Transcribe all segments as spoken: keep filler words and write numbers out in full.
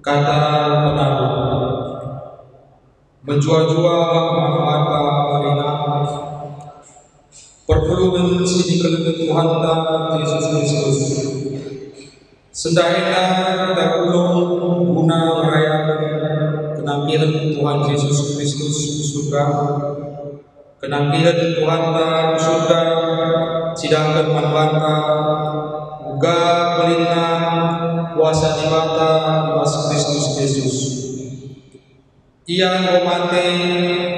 Kata penabuh. Mejuah-juah man Banta kerina perpulungen si ikeleng Tuhanta Jesus Kristus. Sendah enda kita pulung guna ngerayaken kenangkihen Tuhan Jesus Kristus ku surga, kenangkihen Tuhanta ku surga, cidahken man banta uga belinna kuasa Dibata i bas Kristus Jesus. Ia enggo mate,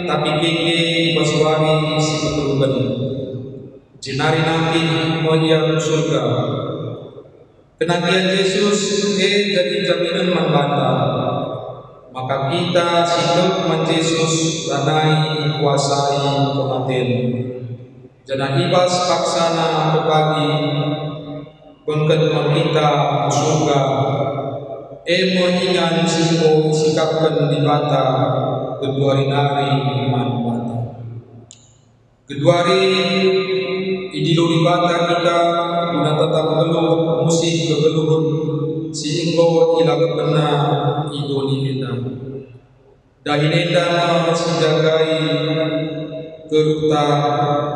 tapi keke i bas wari si keteluken. Jenari nangkih me ia ku surga. Kenangkihen Jesus e jadi jaminen man banta, maka kita si tek man Jesus lanai ikuasai kematen. Janah i bas paksana pepagi bengket me kita ku surga, e me ingan si enggo isikapken Dibata genduari nari man banta. Genduari idilo Dibata kita guna tetap nggeluh musih kegeluhen si enggo ilakokenNa i doni enda. Dahin enda me si ndagai geluhta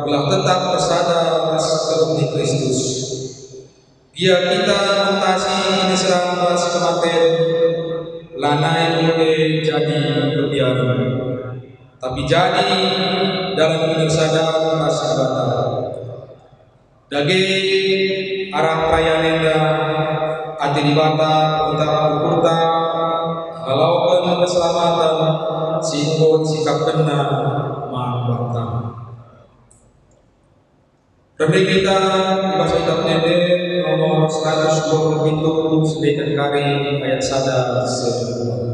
gelah tetap ersada ras geluh ni Kristus. Gia kita mentasi kiniseran ras kematen, lanai ende jadi kebiaren, tapi jadi dalan kiniersadan ras Dibata. Dage arah perayaan enda, ate Dibata tetap ukurta ngaloken keselamaten si enggo isikapkenNa man banta. Rende kita i bas Kitab Ende nomor seratus dua puluh pitu, Sendiken Kari ayat sada seh dua.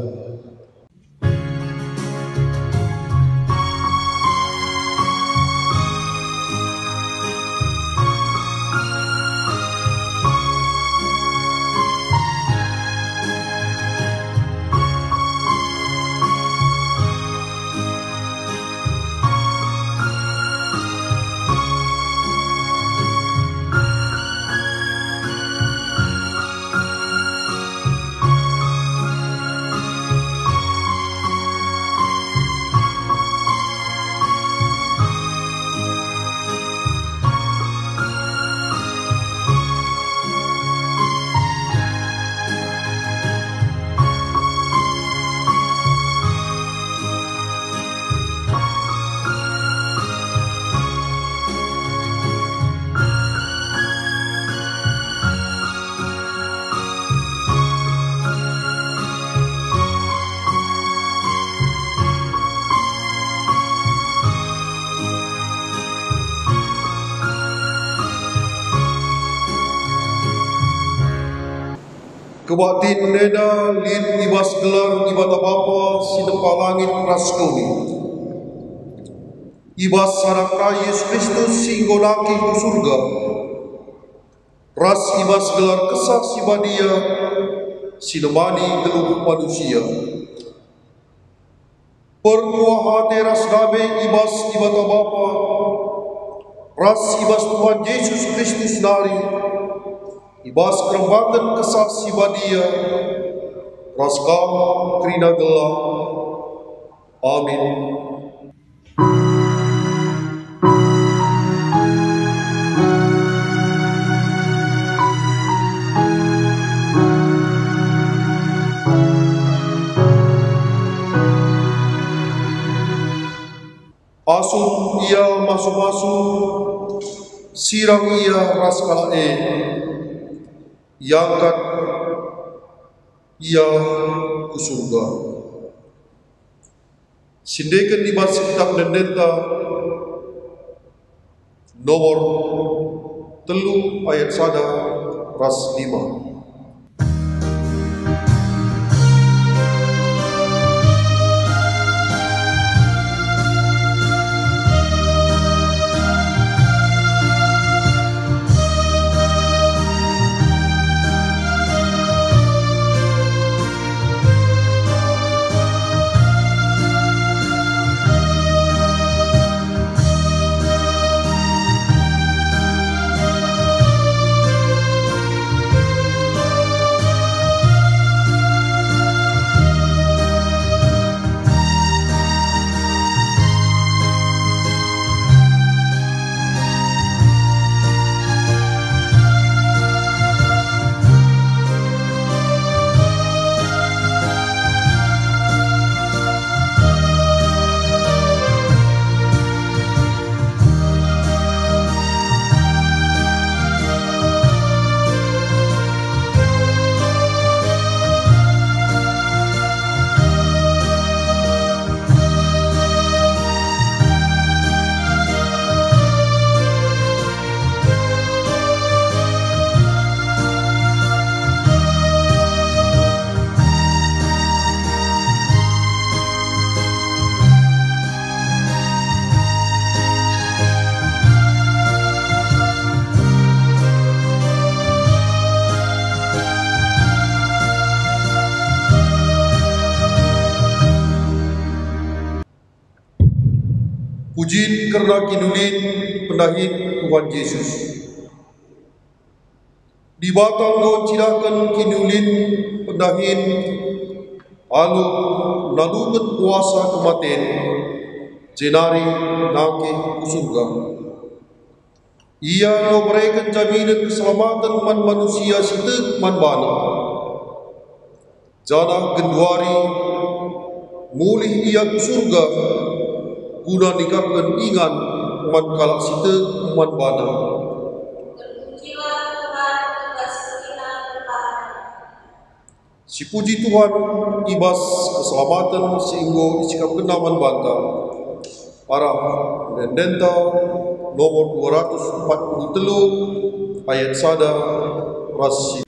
Kebaktin enda lit i bas gelar Dibata Bapa si nempa langit ras doni. I bas sada Yesus Kristus si enggo nangkih ku surga, ras i bas gelar Kesah Si Badia si nemani geluh manusia. Perkuah ate ras dame i bas Dibata Bapa, ras i bas Tuhan Jesus Kristus nari, i bas kerembaken Kesah Si Badia, ras kam kerina gelah. Amin. Asum ia masu-masu, sirang ia ras kalak e, iangkat ia ku surga. Sindeken i bas Kitab Ende-Endenta nomor telu ayat sada ras lima. Pujin kerna kiniulin pendahin Tuhan Jesus. Dibata enggo ncidahken kiniulin pendahin alu naluken kuasa kematen, jenari nangkih ku Surga. Ia enggo mereken jaminen keselamaten man manusia si tek man baNa. Janah genduari mulih Ia ku Surga guna nikapken ingan man kalak si tek man baNa. Sipuji Tuhan i bas keselamaten si enggo isikapkenNa man banta. Arah ende-endenta nomor dua ratus empat puluh telu ayat sada ras si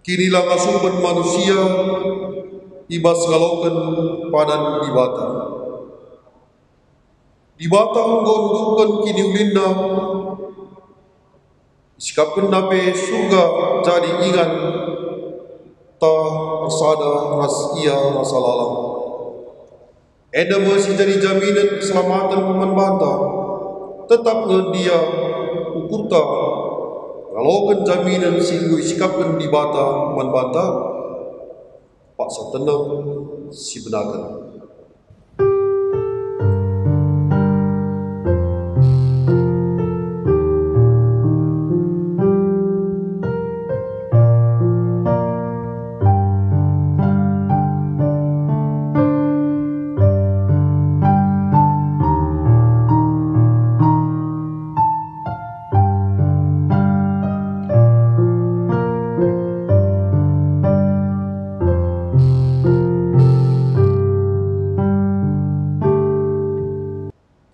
Kinilah ngasupen manusia i bas ngaloken padan Dibata. Dibata enggo nuduhken kiniulinNa, isikapkenNa pe Surga jadi inganta ersada ras Ia rasa lalap. Enda me si jadi jaminen keselamaten man banta. Tetap nge ndia ukurta ngaloken jaminen si enggo isikapken Dibata man banta? Paksa teneng si benaken.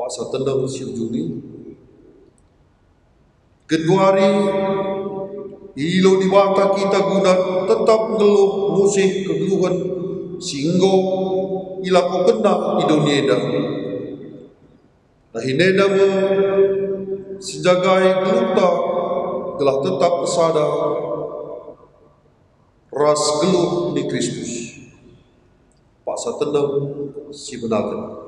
Paksa teneng si ujuni. Genduari ilo Dibata kita guna tetap nggeluh musih kegeluhen si enggo ilakokenNa i doni enda. Dahin enda me si njagai geluhta gelah tetap ersada ras geluh ni Kristus. Paksa teneng si benaken.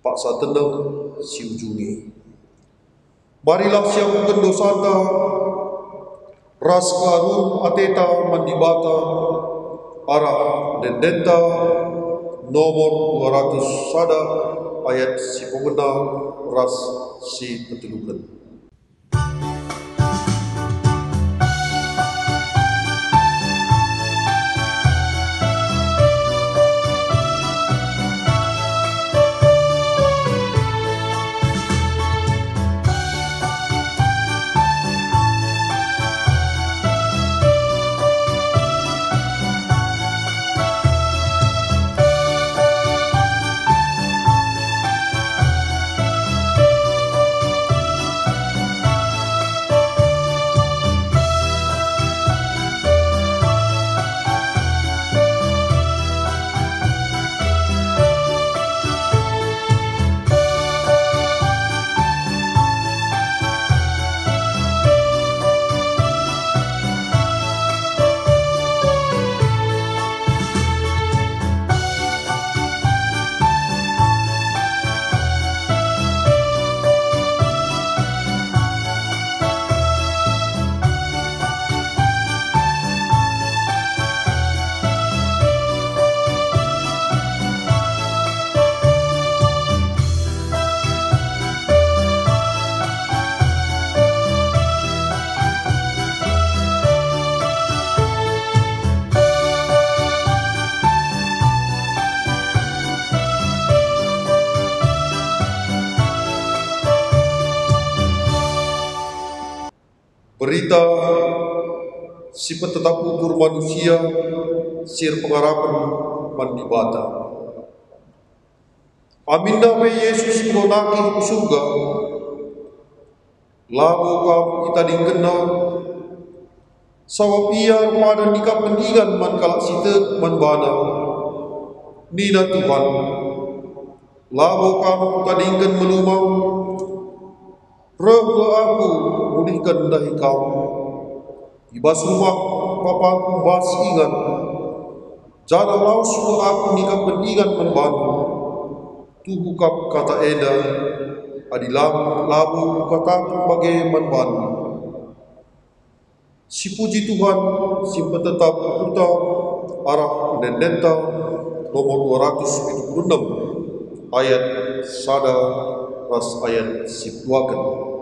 Paksa teneng si ujuni. Marilah siakuken dosanta ras keharun ateta man Dibata arah ende-endenta nomor dua ratus sada, ayat si pemena ras si peteluken. Berita si petetap ukur manusia si erpengarapen man Dibata. Aminna pe Jesus enggo nangkih ku Surga, labo kam itadingkenNa, sabap Ia erpadan ikapken ingan man kalak si tek man baNa. Nina Tuhan, "Labo kam kutadingken melumang, reh nge Aku mulihken ndahi kam. I bas rumah bapangKu bas ingan, janah lawes nge Aku nikapken ingan man bandu." Tuhu kap kata enda, adi lang labo Kukataken bage man bandu. Sipuji Tuhan, si mpetetap ukurta arah ende-endenta, nomor dua ratus pitu puluh enem, ayat sada ras ayat si peduaken.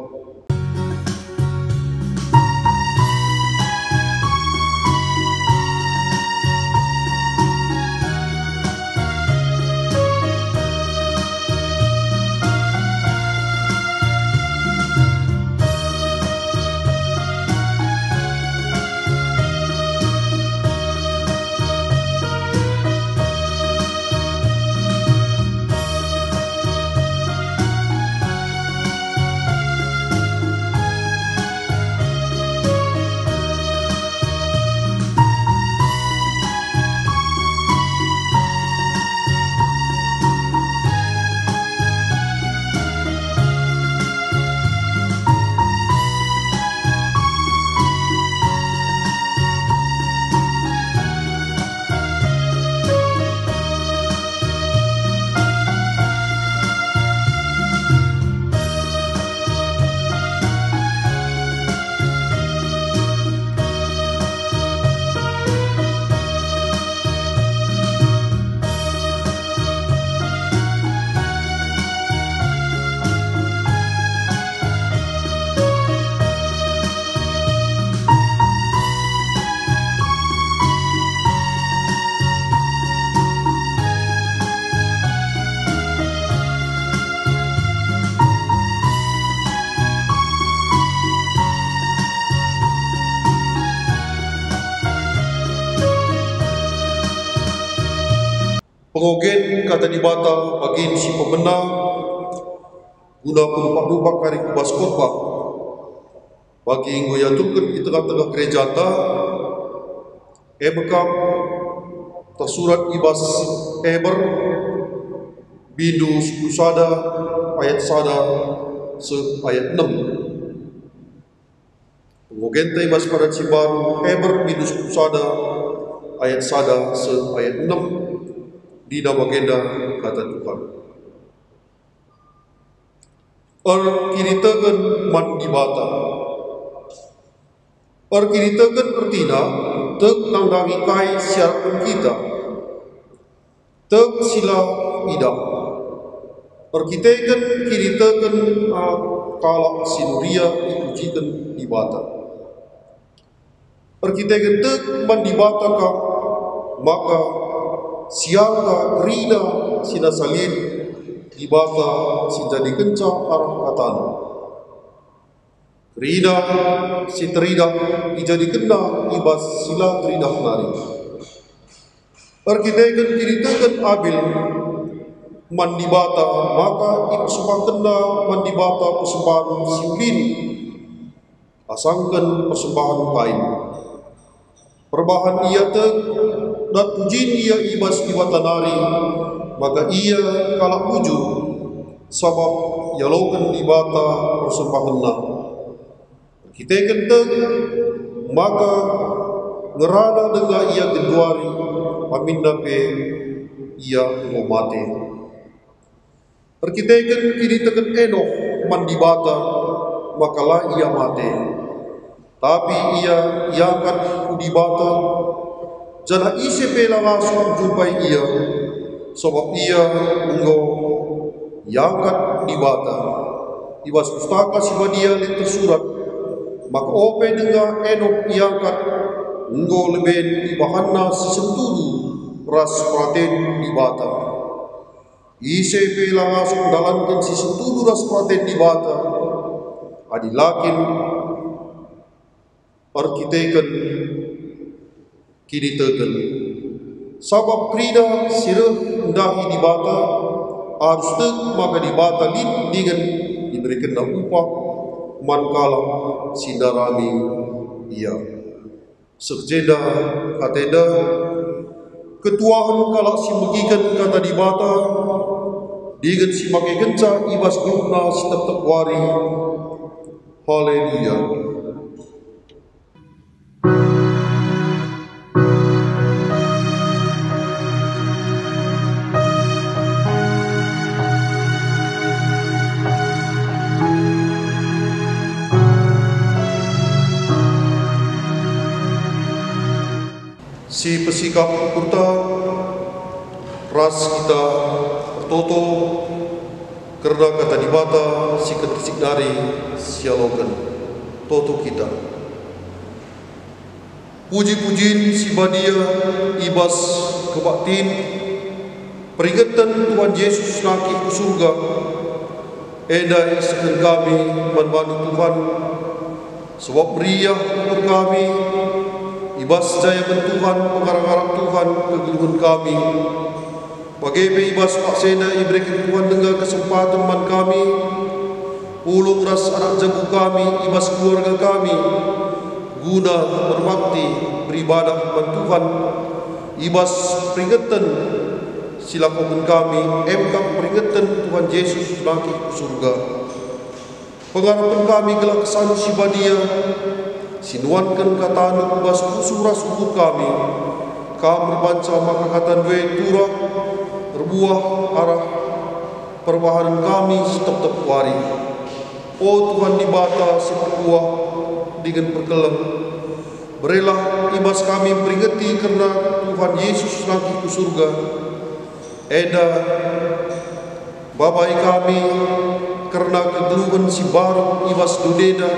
Pengogen Kata Dibata bagin si pemena guna penupak-nupak kari ku bas khotbah. Bagi enggo iaturken i tengah-tengah gerejanta, e mekap tersurat i bas Eber, bindu sepuluh sada, ayat sada seh ayat enem. Penggogenta i bas Padan si Mbaru, Eber, bindu sepuluh sada, ayat sada seh ayat enem, nina bagenda kata Tuhan. Erkiniteken man Dibata. Erkiniteken ertina tek nandangi kai si iarapken kita. Tek si la idah. Erkiteken kiniteken kalak si nuria ipujiken Dibata. Erkiteken tek man Dibata ka, maka siangka kerina si nasa lit Dibata si njadikenca arah kataNa. Kerina si teridah ijadikenNa i bas si la teridah nari. Erkiteken kiniteken Abil man Dibata, maka ipersembahkenna man Dibata persembahen si ulin asangken persembahen Kain. Perbahan ia tek, dat pujin ia i bas Dibata nari, maka ia kalak bujur, sabap ialoken Dibata persembahenna. Erkiteken tek, maka ngerana denga ia genduari, aminna pe ia enggo mate. Erkiteken kiniteken Enok man Dibata, maka la ia mate, tapi ia iangkat ku Dibata, janah ise pe la ngasup njumpai ia, sabap ia enggo iangkat ku Dibata. I bas Pustaka Si Badia lit tersurat, maka ope denga Enok iangkat, enggo leben ibahanna si sentudu ras peraten Dibata. Ise pe la ngasup ndalanken si sentudu ras peraten Dibata, adi la kin erkiteken kiniteken. Sabap kerina si reh ndahi Dibata arus tek maka Dibata lit dingen iberekenNa upah man kalak si ndarami Ia. Seh jenda kata enda, ketuahen kalak si megiken kata Dibata, dingen si makekenca i bas geluhna si tep-tep wari. Haleluya! Si pesikap ukurta ras kita ertoto kerna kata Dibata si kentisik nari sialoken. Toto kita. Puji-pujin si badia i bas kebaktin peringeten Tuhan Jesus nangkih ku Surga, enda isehken kami man bandu Tuhan, sabap meriah ukur kami i bas jayaken Tuhan, pengarap-arap Tuhan kegeluhen kami. Bage pe i bas paksa enda ibereken Tuhan denga kesempaten man kami, pulung ras anak jabu kami i bas keluarga kami, guna berbakti, beribadah man Tuhan i bas peringeten si lakoken kami, emkap peringeten Tuhan Jesus nangkih ku Surga. Pengarapen kami gelah kesandu si badia, si nuanken kataNdu ku bas pusuh ras ukur kami. Kam erbanca maka kataNdu e turah, erbuah arah perbahanen kami si tep-tep wari. O Tuhan Dibata si perkuah dingen perkeleng, berelah i bas kami mperingeti kerna Tuhan Jesus nangkih ku Surga. Enda, babai kami kerna kegeluhen si mbaru i bas doni enda.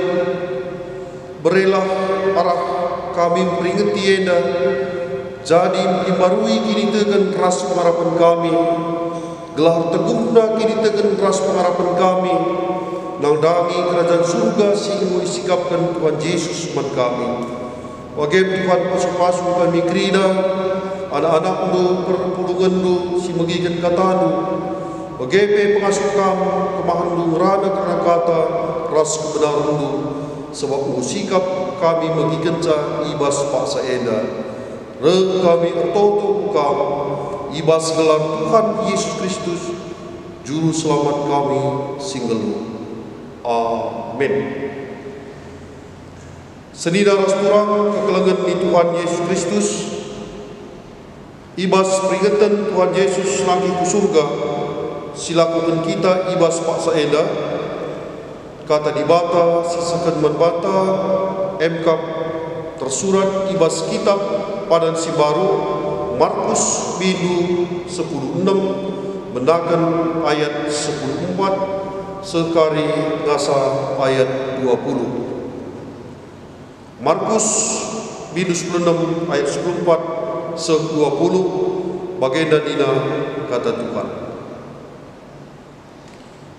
Berelah arah kami mperingeti enda, jadi mbarui kiniteken ras pengarapen kami, gelah erteguhna kiniteken ras pengarapen kami, nandangi Kerajaan Surga si enggo isikapken Tuhan Jesus man kami. Bage Tuhan, pasu-pasu kami kerina, anak-anakNdu, perpulungenNdu si megiken kataNdu. Bage pe pengasup Kam, kemahenNdu ngerana kerna kata ras kebenarenNdu, sabap enggo sikap kami megikenca i bas paksa enda. Reh kami ertoto ku Kam, i bas gelar Tuhan Jesus Kristus, Juru Selamat kami si nggeluh. Amin. Senina ras turang kekelengen ni Tuhan Jesus Kristus, i bas peringeten Tuhan Jesus nangkih ku Surga, si lakoken kita i bas paksa enda, kata Dibata si isehken man banta, emkap tersurat i bas Kitap Padan si Mbaru, Markus bindu sepuluh enem, mendaken ayat sepuluh empat, sekari ngasa ayat dua puluh. Markus bindu sepuluh enem ayat sepuluh empat seh dua puluh, bagenda nina kata Tuhan.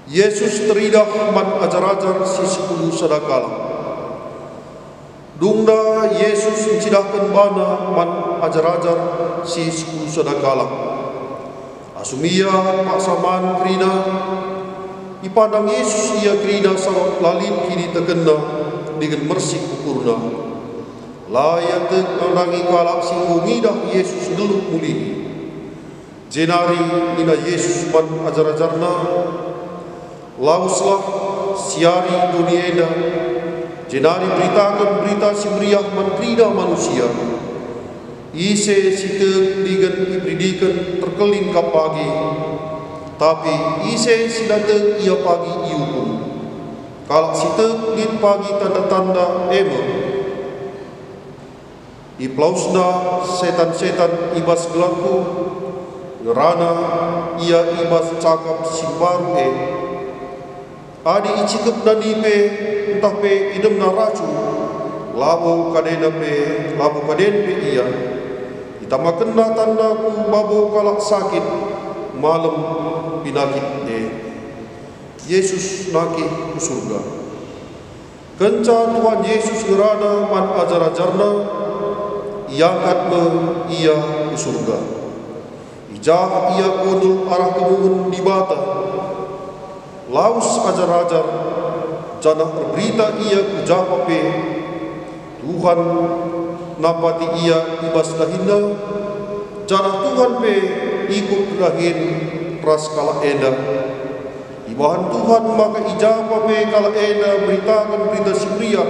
Yesus teridah man ajar-ajar si sepuluh sada kalak. Dungna Yesus ncidahken bana man ajar-ajar si sepuluh sada kalak. Asum ia paksa man kerina, ipandang Yesus ia kerina sabap la lit kinitekenna dingen mersik ukurna. La ia tek nandangi kalak si enggo ngidah Yesus nggeluh mulihi. Jenari nina Yesus man ajar-ajarNa, "Laweslah, siari doni enda, jenari beritaken Berita Si Meriah man kerina manusia. Ise si tek dingen iperidiken terkelin kap bage, tapi ise si la tek ia pagi iukum. Kalak si tek lit pagi tanda-tanda e me." IpelawesNa setan-setan i bas gelahku, ngerana ia i bas cakap si mbaru e. Adi icikepNa nipe ntah pe idemNa racun, labo kadena pe, labo kaden pe ia. ItamakenNa tanda ku babo kalak sakit malem pinakit e. Yesus nangkih ku surga. Kenca Tuhan Yesus ngerana man ajar-ajarNa, iangkat me Ia ku surga. I jah Ia kundul arah kemuhen Dibata. Lawes ajar-ajar, janah erberita Ia ku japa pe. Tuhan nampati Ia i bas dahinna, janah Tuhan pe ikut dahin ras kalak enda. Ibahan Tuhan maka i japa pe kalak enda meritaken Berita Si Meriah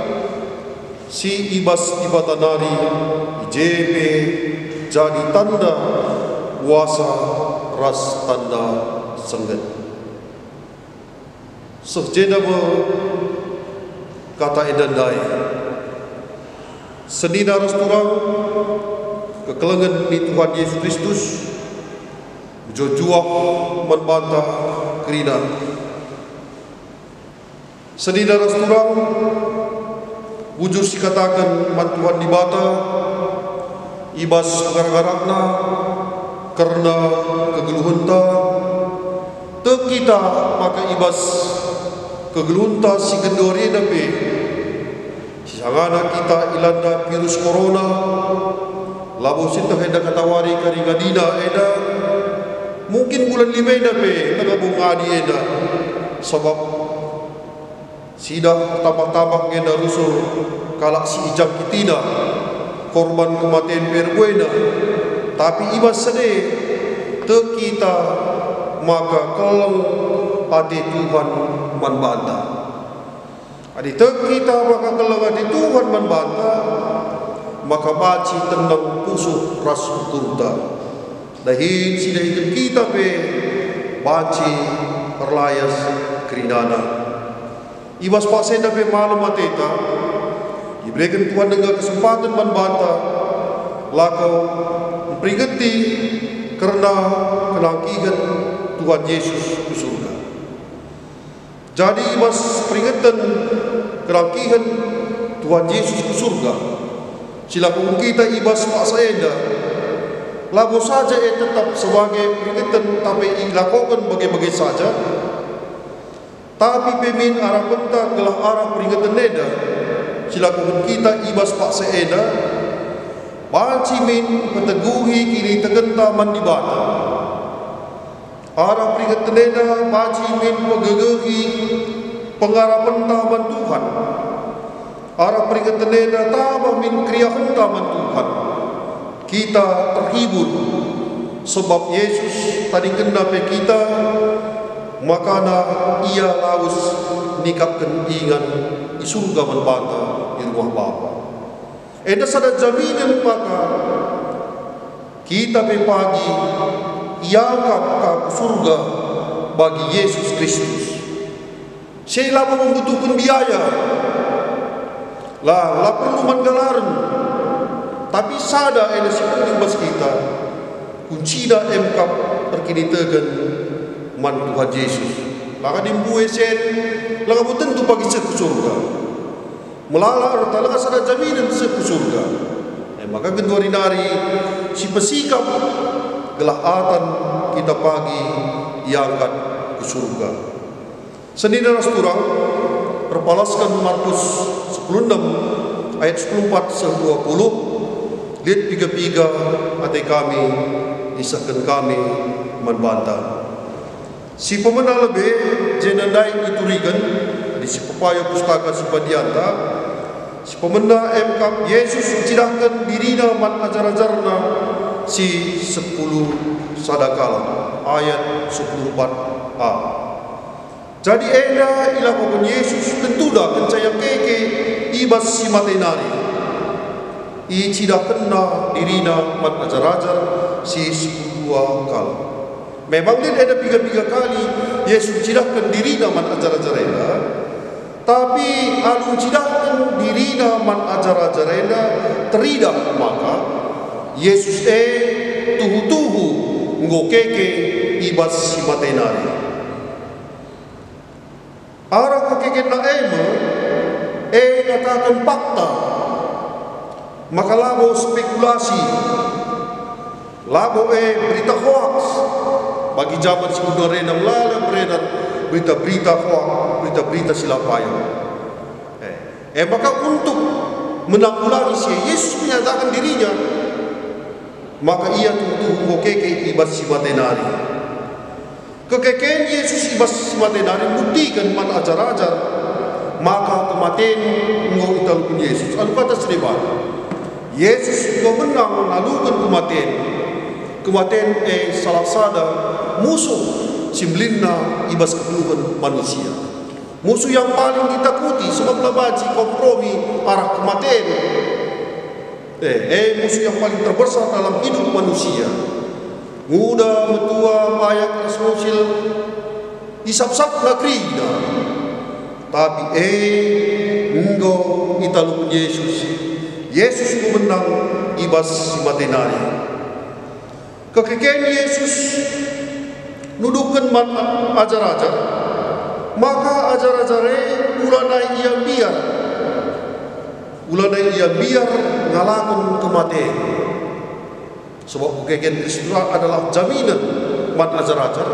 si i bas Dibata nari, i je pe jadi tanda kuasa ras tanda sengget. Seh jenda me kata enda ndai. Senina ras turang, kekelengen ni Tuhan Yesus Kristus, mejuah-juah man banta kerina. Senina ras turang, bujur sikataken man Tuhan Dibata i bas pengarap-arapNa kerna kegeluhenta, tek kita maka i bas kegeluhenta si genduari enda pe, si sangana kita ilanda virus corona, labo sieteh enda katawari kari ngadina enda, mungkin bulan lima enda pe labo ngadi enda, sabap sidah tambah-tambah enda rusur kalak si ijangkitina, korban kematen pe erbuena. Tapi i bas sade, tek kita maka keleng ate Tuhan man banta. Adi tek kita maka keleng ate Tuhan man banta, maka banci tenang pusuh ras ukurta. Dahin si dahiken kita pe banci erlayas kerinana. I bas paksa enda pe malem ateta, ibereken Tuhan denga kesempaten man banta lako mperingeti kerna kenangkihen Tuhan Yesus ku surga. Jadi i bas peringeten kenangkihen Tuhan Yesus ku surga, si lakoken kita i bas paksa enda, labo saja e tetap sebagai peringeten tapi ilakoken bage-bage saja, tapi pe min arapenta gelah arah peringeten enda si lakoken kita i bas paksa enda, banci min peteguhi kinitekenta man Dibata. Arah peringeten enda banci min pegegehi pengarapenta man Tuhan. Arah peringeten enda taba min keriahenta man Tuhan. Kita terhibur, sebab Yesus tadingkenna pe kita, makana Ia lawes nikapken ingan i surga man banta i rumah Bapa. Enda sada jaminen maka kita pe pagi iangkat ka ku surga bagi Yesus Kristus. Si labo membutuhken biaya. La, la perlu man galaren. Tapi sada enda si penting bas kita. Kuncina e me kap erkiniteken man Tuhan Jesus. Langa dimbue sen, langa bo tentu pagi seh ku surga. Melala erta langa sada jaminen seh ku surga. E maka genduari nari sipesikap gelah atan kita pagi iangkat ku surga. Senina ras turang, erpalasken Markus sepuluh enem ayat sepuluh empat seh dua puluh, lit piga-piga ate kami isehken kami man banta. Si pemena lebe jenda ndai ituriken, adi si pepayo Pustaka Si Badianta, si pemena e me kap Jesus ncidahken diriNa man ajar-ajarNa si sepuluh sada kalak, ayat sepuluh empat a. Jadi enda ilakoken Jesus tentuda kenca ia keke i bas si mate nari. IcidahkenNa diriNa man ajar-ajar si sepuluh dua kalak. Memang lit enda piga-piga kali Jesus ncidahken diriNa man ajar-ajar enda, tapi alu ncidahken diriNa man ajar-ajar enda teridah maka Jesus e tuhu-tuhu enggo keke i bas si mate nari. Arah kekekenna e me, e ngataken fakta, maka labo spekulasi, labo e berita hoaks. Bagi jaman si genduari enda melala beredar berita-berita hoaks, berita-berita si la payo. E, e maka untuk menanggulangi si e, Yesus menyataken diriNa, maka Ia tuhu-tuhu enggo keke i bas si mate nari. Kekeken Yesus i bas si mate nari mbuktiken man ajar-ajar maka kematen enggo italuken Yesus. Alu kata si deban, Yesus enggo menang naluken kematen. Kematen e salah sada musuh si mbelinna i bas kegeluhen manusia. Musuh yang paling ditakuti, sebab la banci kompromi arah kematen. Eh, e musuh yang paling terbesar dalam hidup manusia. Nguda, metua, bayak ras musil, isapsapna kerina. Tapi e enggo italuken Yesus. Yesus enggo menang i bas si mate nari. Kekeken Yesus nuduhken man ajar-ajar, maka ajar-ajar e ulanai ia mbiar, ulanai ia mbiar ngalaken kematen. Sebab kekeken Kristus adalah jaminen man ajar-ajar,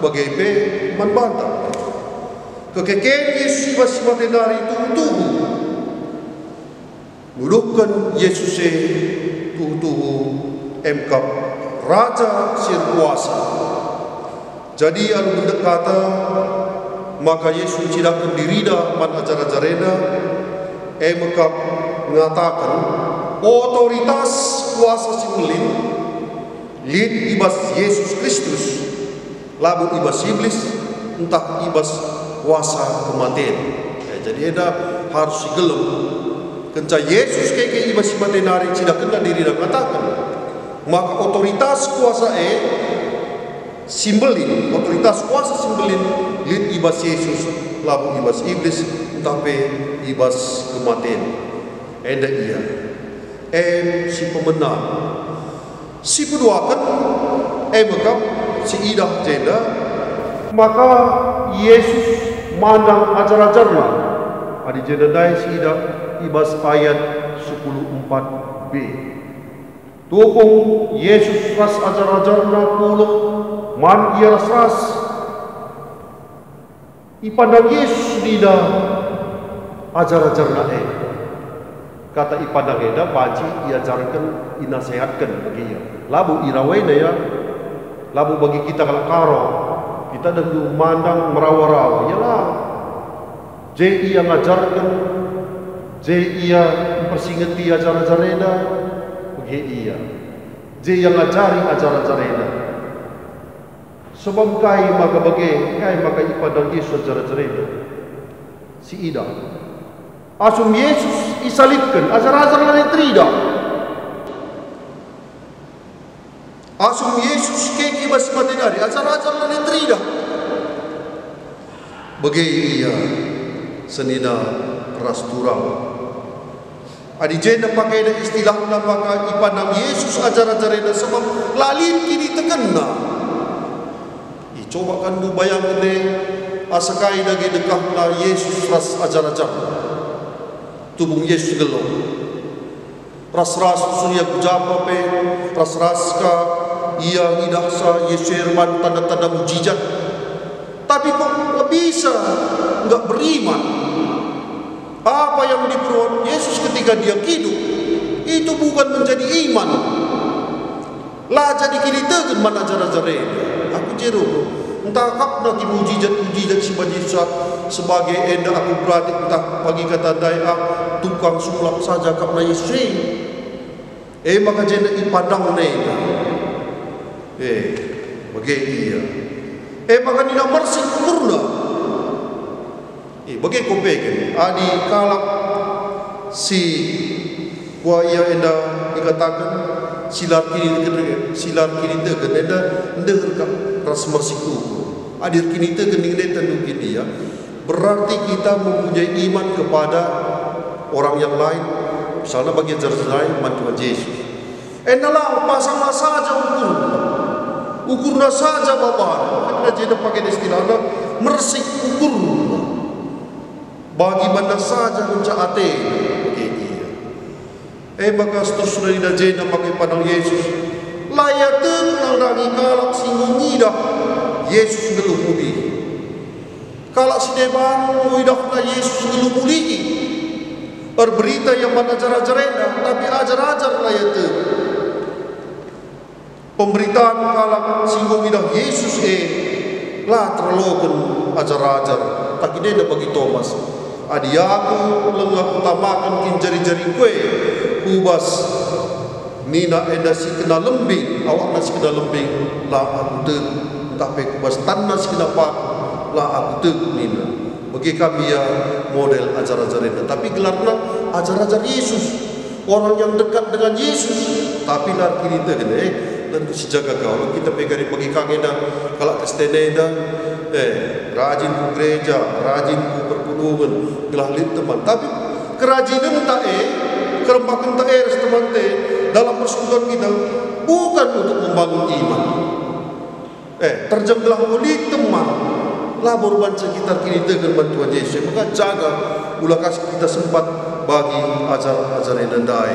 bage pe man banta. Kekeken Yesus i bas si mate nari tuhu-tuhu. Nuduhken Yesus e tuhu-tuhu e me kap Raja si erkuasa. Jadi alu bendek kata maka Yesus ncidahken diriNa man ajar-ajar enda, e me kap ngataken, otoritas kuasa si mbelin lit i bas Yesus Kristus, labo i bas Iblis, ntah i bas kuasa kematen. Ya, jadi enda harus sigelem. Kenca Yesus keke i bas si mate nari, cidahkenNa diriNa ngataken maka otoritas kuasa e si mbelin, otoritas kuasa si mbelin lit i bas Yesus, labo i bas Iblis, ntah pe i bas kematen. Enda ia. Em si pemena. Si peduaken, e me kap si idah jenda, maka Yesus mandang ajar-ajarNa. Adi jenda ndai si idah i bas ayat sepuluh empat b. Tupung Yesus ras ajar-ajarNa puloh man ia ras-ras. Ipandang Yesus nina ajar-ajarNa e. Kata ipandang enda banci iajarken, inasehatken bagi ia. Labo irawaina ia, labo bagi kita kalak Karo. Kita dendu mandang merawa-rawa, ia la. Je ia ngajarken, je ia mpersingeti ajar-ajar enda, bage ia. Je ia ngajari ajar-ajar enda. Sebab kai maka bage, kai maka ipandang Yesus ajar-ajar enda? Si idah. Asum Yesus isalibken, ajar-ajar lanai teridah. Asum Yesus keke bas mate nari, ajar-ajar lanai teridah. Bage ia senina ras turang. Adi jenda pakena istilahna maka ipandang Yesus ajar-ajar enda sebab la lit kinitekenna. Icoba kan mbubayangken e, asa kai dage dekahna Yesus ras ajar-ajarna. Tubung Yesus nggeluh. Ras-ras rusur ia ku japa pe, ras-ras ka ia ngidahsa Yesus e erban tanda-tanda mujizat. Tapi kok nggak bisa nggak beriman? Apa yang diperbuat Yesus ketika dia hidup itu bukan menjadi iman. La jadi kiniteken man ajar-ajar enda. Aku jero, ntah akapna kin mujizat-mujizat si banci sa-, sebagai enda aku beratik ntah bagi kata ndai ah, tukang sulap saja akapna Yesus e. E maka jenda ipandang nena. E, bage ia. E maka nina mersik ukurna. Eh, bage kupeken, adi kalak si kuah ia enda ikataken, si la erkiniteken, si la erkiniteken enda ndeher kap ras mersik ukur. Adi erkiniteken dingen enda nungkin ia, berarti kita mempunyai iman kepada orang yang lain, misalnya bagi ajar-ajar lain man Tuhan Yesus. Enda lang pasangna saja ukurna, ukurna saja babana, makana jenda pakena istilahna mersik ukurna. Bagi bana saja ngenca atena, bage ia. E maka seterusna nina jenda maka ipandang Yesus, la ia tek nandangi kalak si enggo ngidah Yesus nggeluh mulihi. Kalak si deban enggo idahna Yesus nggeluh mulihi. Erberita ia man ajar-ajar enda, tapi ajar-ajar la ia tek. Pemberitan kalak si enggo ngidah Yesus e la teraloken ajar-ajar, tapi enda bagi Tomas, "Adi aku langa kutamaken kin jari-jaringku e ku bas nina enda si kena lembing, awakna si kena lembing, la aku tek, ntah pe ku bas tanna si kena paku, la aku tek," nina. Bage kap ia model ajar-ajar enda, tapi gelarna ajar-ajar Yesus. Orang yang dekat dengan Yesus, tapi la erkiniteken, eh, tentu sijaga kal. Kita pe kari bagi kang enda, kalak Kristen enda, eh, rajin ku gereja, rajin ku perpulungen, gelah lit teman. Tapi kerajinenta, eh, kerembakenta, eh, ras temanta, eh, dalam persekutuan kita, bukan untuk membangun iman. Eh, terjeng gelah lit teman, labo erbanca kita erkiniteken man Tuhan Yesus. Maka jaga, ula ka kita sempat bagi ajar-ajar enda ndai.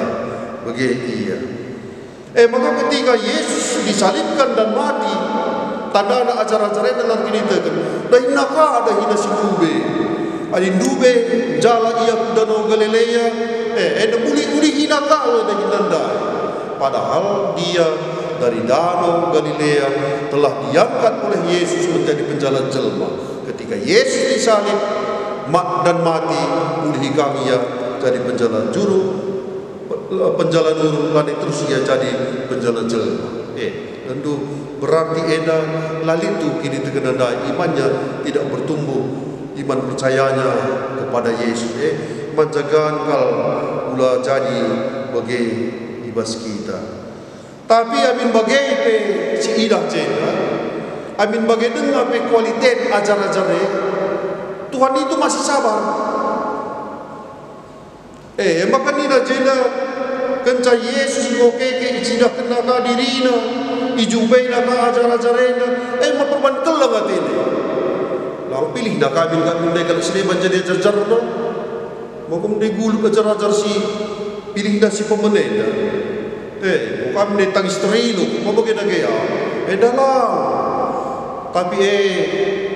Bage ia. Eh, maka ketika Yesus disalibkan dan mati, tandana ajar-ajar enda la erkiniteken, dahinna ka dahinna si ndube. Adi ndube, njala ia ku Danau Galilea, eh, enda mulih-ulihina ka dahinna ndai. Padahal dia dari Danau Galilea telah diangkat oleh Yesus menjadi penjala jelma. Ketika Yesus disalib ma-, dan mati, ulihi kang ia jadi penjala juru, pe-, penjala nurung, lanai terus ia jadi penjala jelma. Eh, tentu berarti enda la lit tu kiniteken ndai, imannya tidak bertumbuh, iman percayanya kepada Yesus. Eh, man jagan kal ula jadi bage i bas kita. Tapi amin bage pe si idah jenda, amin bage denga pe kualitet ajar-ajar e, Tuhan itu masih sabar. Eh, maka nina jenda, kenca Yesus enggo keke icidahkenna ka dirina, ijumpaina ka ajar-ajar enda, eh, meperban keleng atena. Lang pilihna kami, kami ndai kalak si deban jadi ajar-ajarna. Maka ndai gulut ajar-ajar si pilihna si pemena enda. Eh, kami ndai tangis terilu, maka bage dage ah. Enda lang. Tapi eh,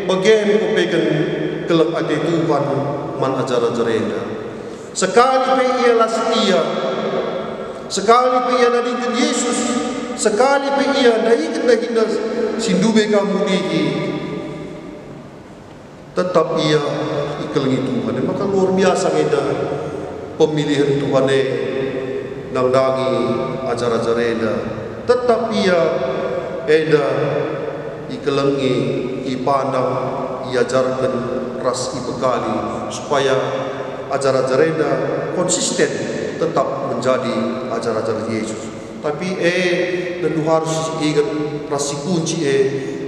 bage me kupeken keleng ate Tuhan man ajar-ajar enda. Sekali pe ia la setia, sekali pe ia nadingken Yesus, sekali pe ia ndaiken dahinna si ndube ka mulihi, tetap ia ikelengi Tuhan. Maka luar biasa enda pemilihan Tuhan e nandangi ajar-ajar enda. Tetap ia enda ikelengi, ipandang, iajarken, ras ibekali, supaya ajar-ajar enda konsisten tetap menjadi ajar-ajar Yesus. Tapi, eh, tentu harus inget ras si kunci, eh,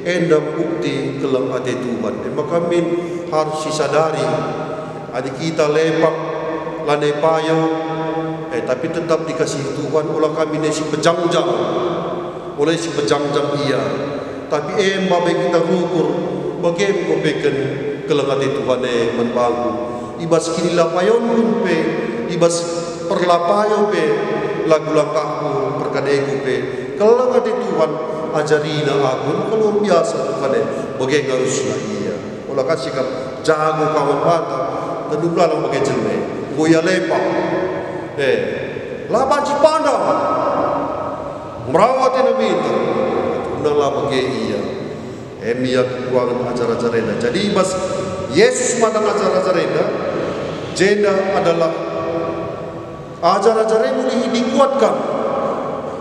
enda bukti keleng ate Tuhan. E maka min harus sisadari, adi kita lepak, lanai payo, Eh, tapi tetap dikasihi Tuhan, ola kami nai si pejangjang, ola si pejangjang ia. Tapi emba be kita rukur, bage me kupeken keleng ate Tuhan e man bangku. I bas kinilapayonku pe, i bas perlapayo pe, lagu langkahku, perkadenku pe, keleng ate Tuhan, ajarina aku, maka luar biasa Tuhan e, bage ngarusna ia. Ola ka sikap jago ka man banta, tentu lang bage jelma e. Enggo ia lepak. Eh, la banci pandang. Merawat enda minter. Guna la bage ia. Em ia kekurangen ajar-ajar enda. Jadi i bas Yesus matang ajar-ajar enda, jenda adalah ajar-ajar e mulihi dikuatkan.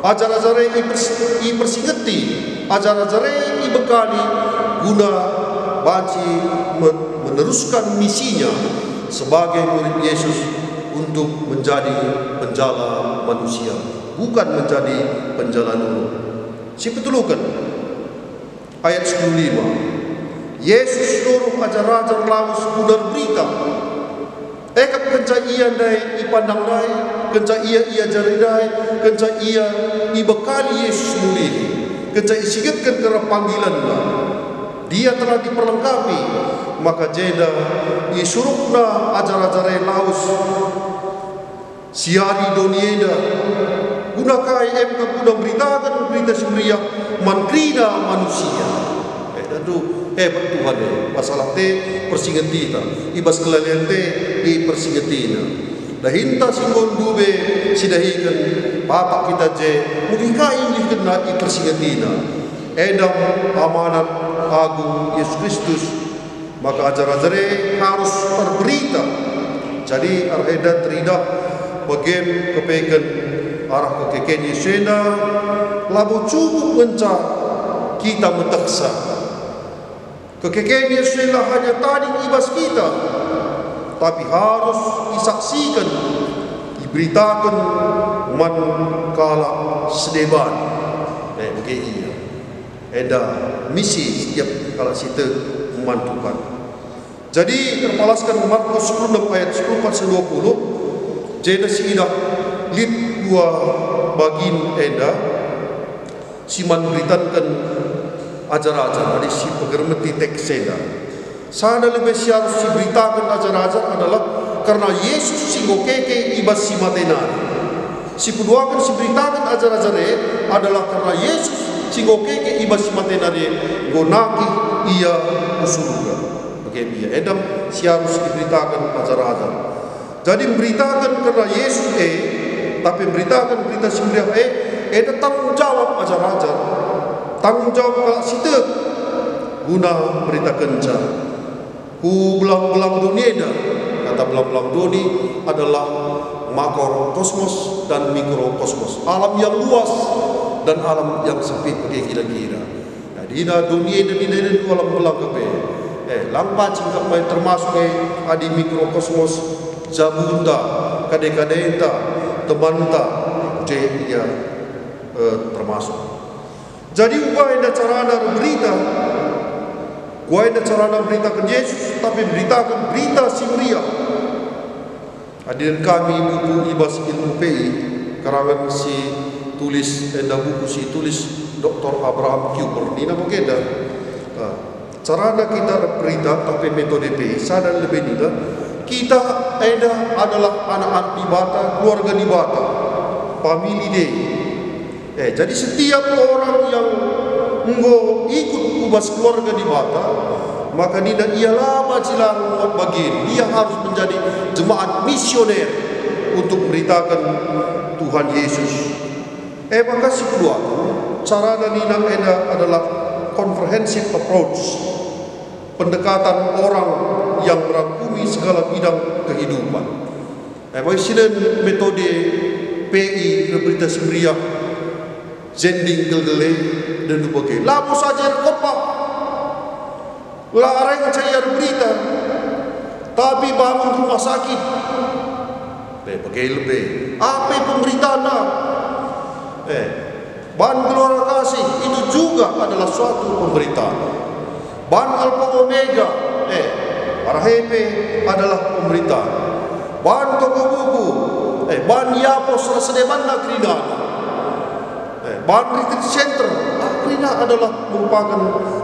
Ajar-ajar e ipers-, ipersingeti, ajar-ajar e ibekali guna banci me-, meneruskan misinya sebagai murid Yesus untuk menjadi penjala manusia, bukan menjadi penjala nurung. Si peteluken, ayat sepuluh lima. Yesus nuruh ajar-ajar lawes guna erberita. E kap kenca ia ndai ipandang ndai, kenca ia iajari ndai, kenca ia ibekali Yesus mulihi, kenca isingetken kerna panggilenna. Dia telah diperlengkapi, maka jenda isuruhna ajar-ajar e lawes siari doni enda. Guna kai? Em kap guna mberitaken Berita Si Meriah man kerina manusia. Eh, tentu hebat Tuhan e. Masalah ate persingetita. I bas kelalen ate ipersingetina. Dahinta si enggo ndube sidahiken Bapak kita je, mulihi kai ulihkenna ipersingetina. Enda amanat agung Yesus Kristus. Maka ajar-ajar e harus erberita. Jadi, arah enda teridah bage me kupeken arah kekeken Yesus enda labo cukup ngenca kita metehsa. Kekeken Yesus enda hanya tading i bas kita, tapi harus isaksiken, iberitaken man kalak si deban. Eh, bage ia. Enda misi setiap kalak si tek man Tuhan. Jadi, erpalasken Markus sepuluh enam ayat sepuluh empat seh dua puluh, jenda siidah lit dua bagin enda si man beritanken ajar-ajar, adi si pegermeti teks enda. Sada lebe si arus siberitaken ajar-ajar adalah kerna Yesus si enggo keke i bas si mate nari. Si peduaken siberitaken ajar-ajar e adalah kerna Yesus si enggo keke i bas si mate nari e enggo nangkih Ia ku Surga. Bage me ia, enda si arus iberitaken ajar-ajar. Jadi, mberitaken kerna Yesus e, tapi mberitaken Berita Si Meriah e, enda tanggung jawab ajar-ajar, tanggung jawab kalak si tek guna mberitakenca. Ku belang-belang doni enda, kata belang-belang doni adalah makrokosmos dan mikrokosmos, alam yang luas dan alam yang sempit, bage kira-kira. Jadi, ina doni enda, ina enda alam belang kap e. Eh, lang pacing kap mai termasuk e adi mikrokosmos jabunta, kade-kadenta, temanta, je ia, eh, termasuk. Jadi, uga enda carana erberita, uga enda carana mberitaken Yesus, tapi mberitaken Berita Si Meriah. Hadirin kami, buku i bas Ilmu P I, karangen si tulis, enda buku si tulis doktor Abraham Kuyper, nina bagenda. Nah, carana kita erberita, tapi metode P I, sada lebe nina, kita enda adalah anak-anak Dibata, keluarga Dibata, family day. Eh, jadi setiap orang yang enggo ikut ku bas keluarga Dibata, maka nina ia la banci la nggot bagin. Ia harus menjadi jemaat misioner untuk mberitaken Tuhan Yesus. Eh, maka si kedua, carana nina enda adalah comprehensive approach, pendekatan orang yang merangkumi segala bidang kehidupan. Eh, bagi sinen metode P I, Berita Si Meriah, zending gelgel e, dan bage. Labo saja erkotbah, la areng saja erberita, tapi bangun rumah sakit. Eh, bage lebe. Ape pemberitana? Eh, Ban Gelora Kasih itu juga adalah suatu pemberitaan. Ban Alfa Omega, eh, arah e pe adalah pemberitaan. Ban toko buku, Eh, ban iapos ras sedebanna kerinana. Eh, ban retreat center, ah, kerina adalah merupaken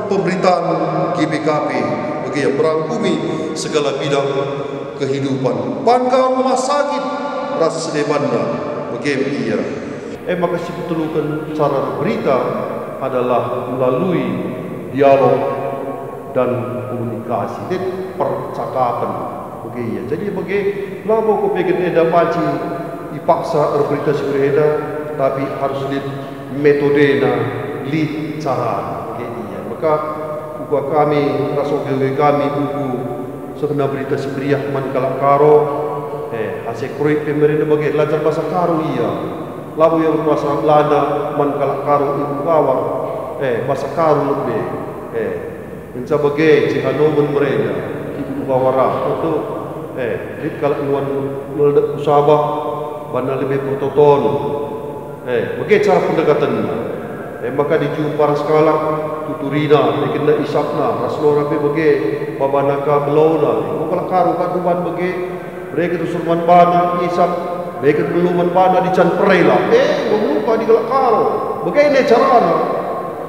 pemberitaan G B K P bage merangkumi segala bidang kehidupan. Ban ka rumah sakit ras sedebanna bage ia. Eh, maka si peteluken cara berita adalah melalui dialog dan komunikasi, lit percakapen bage ia. Jadi bage labo kepeken enda banci ipaksa erberita si meriah enda, tapi harus lit metodena, lit carana bage ia. Maka uga kami ras oge-oge kami buku Sehena Berita Si Meriah man kalak Karo, eh, ase Kroik pe merenda bage, lajar bahasa Karo ia. Labo ia berbahasa Belanda man kalak Karo i Bukawar, eh, bahasa Karo lebe, eh. Ngenca bage Cehanomen merenda, i Bukawar ah, tentu, eh, lit kalak nuan ngeledek ku Sabah, banna lebe pertoton. Eh, bage cara pendekatenna. Eh, maka dijumpa ras kalak, tuturina, ibekenna isapna, ras lona pe bage, babana ka belona. Eh, enggo kalak Karo ka tuban bage, bereken rusur man bana, isap, bereken belo man bana, dican perela. Eh, enggo lupa di kalak Karo. Bage ne carana.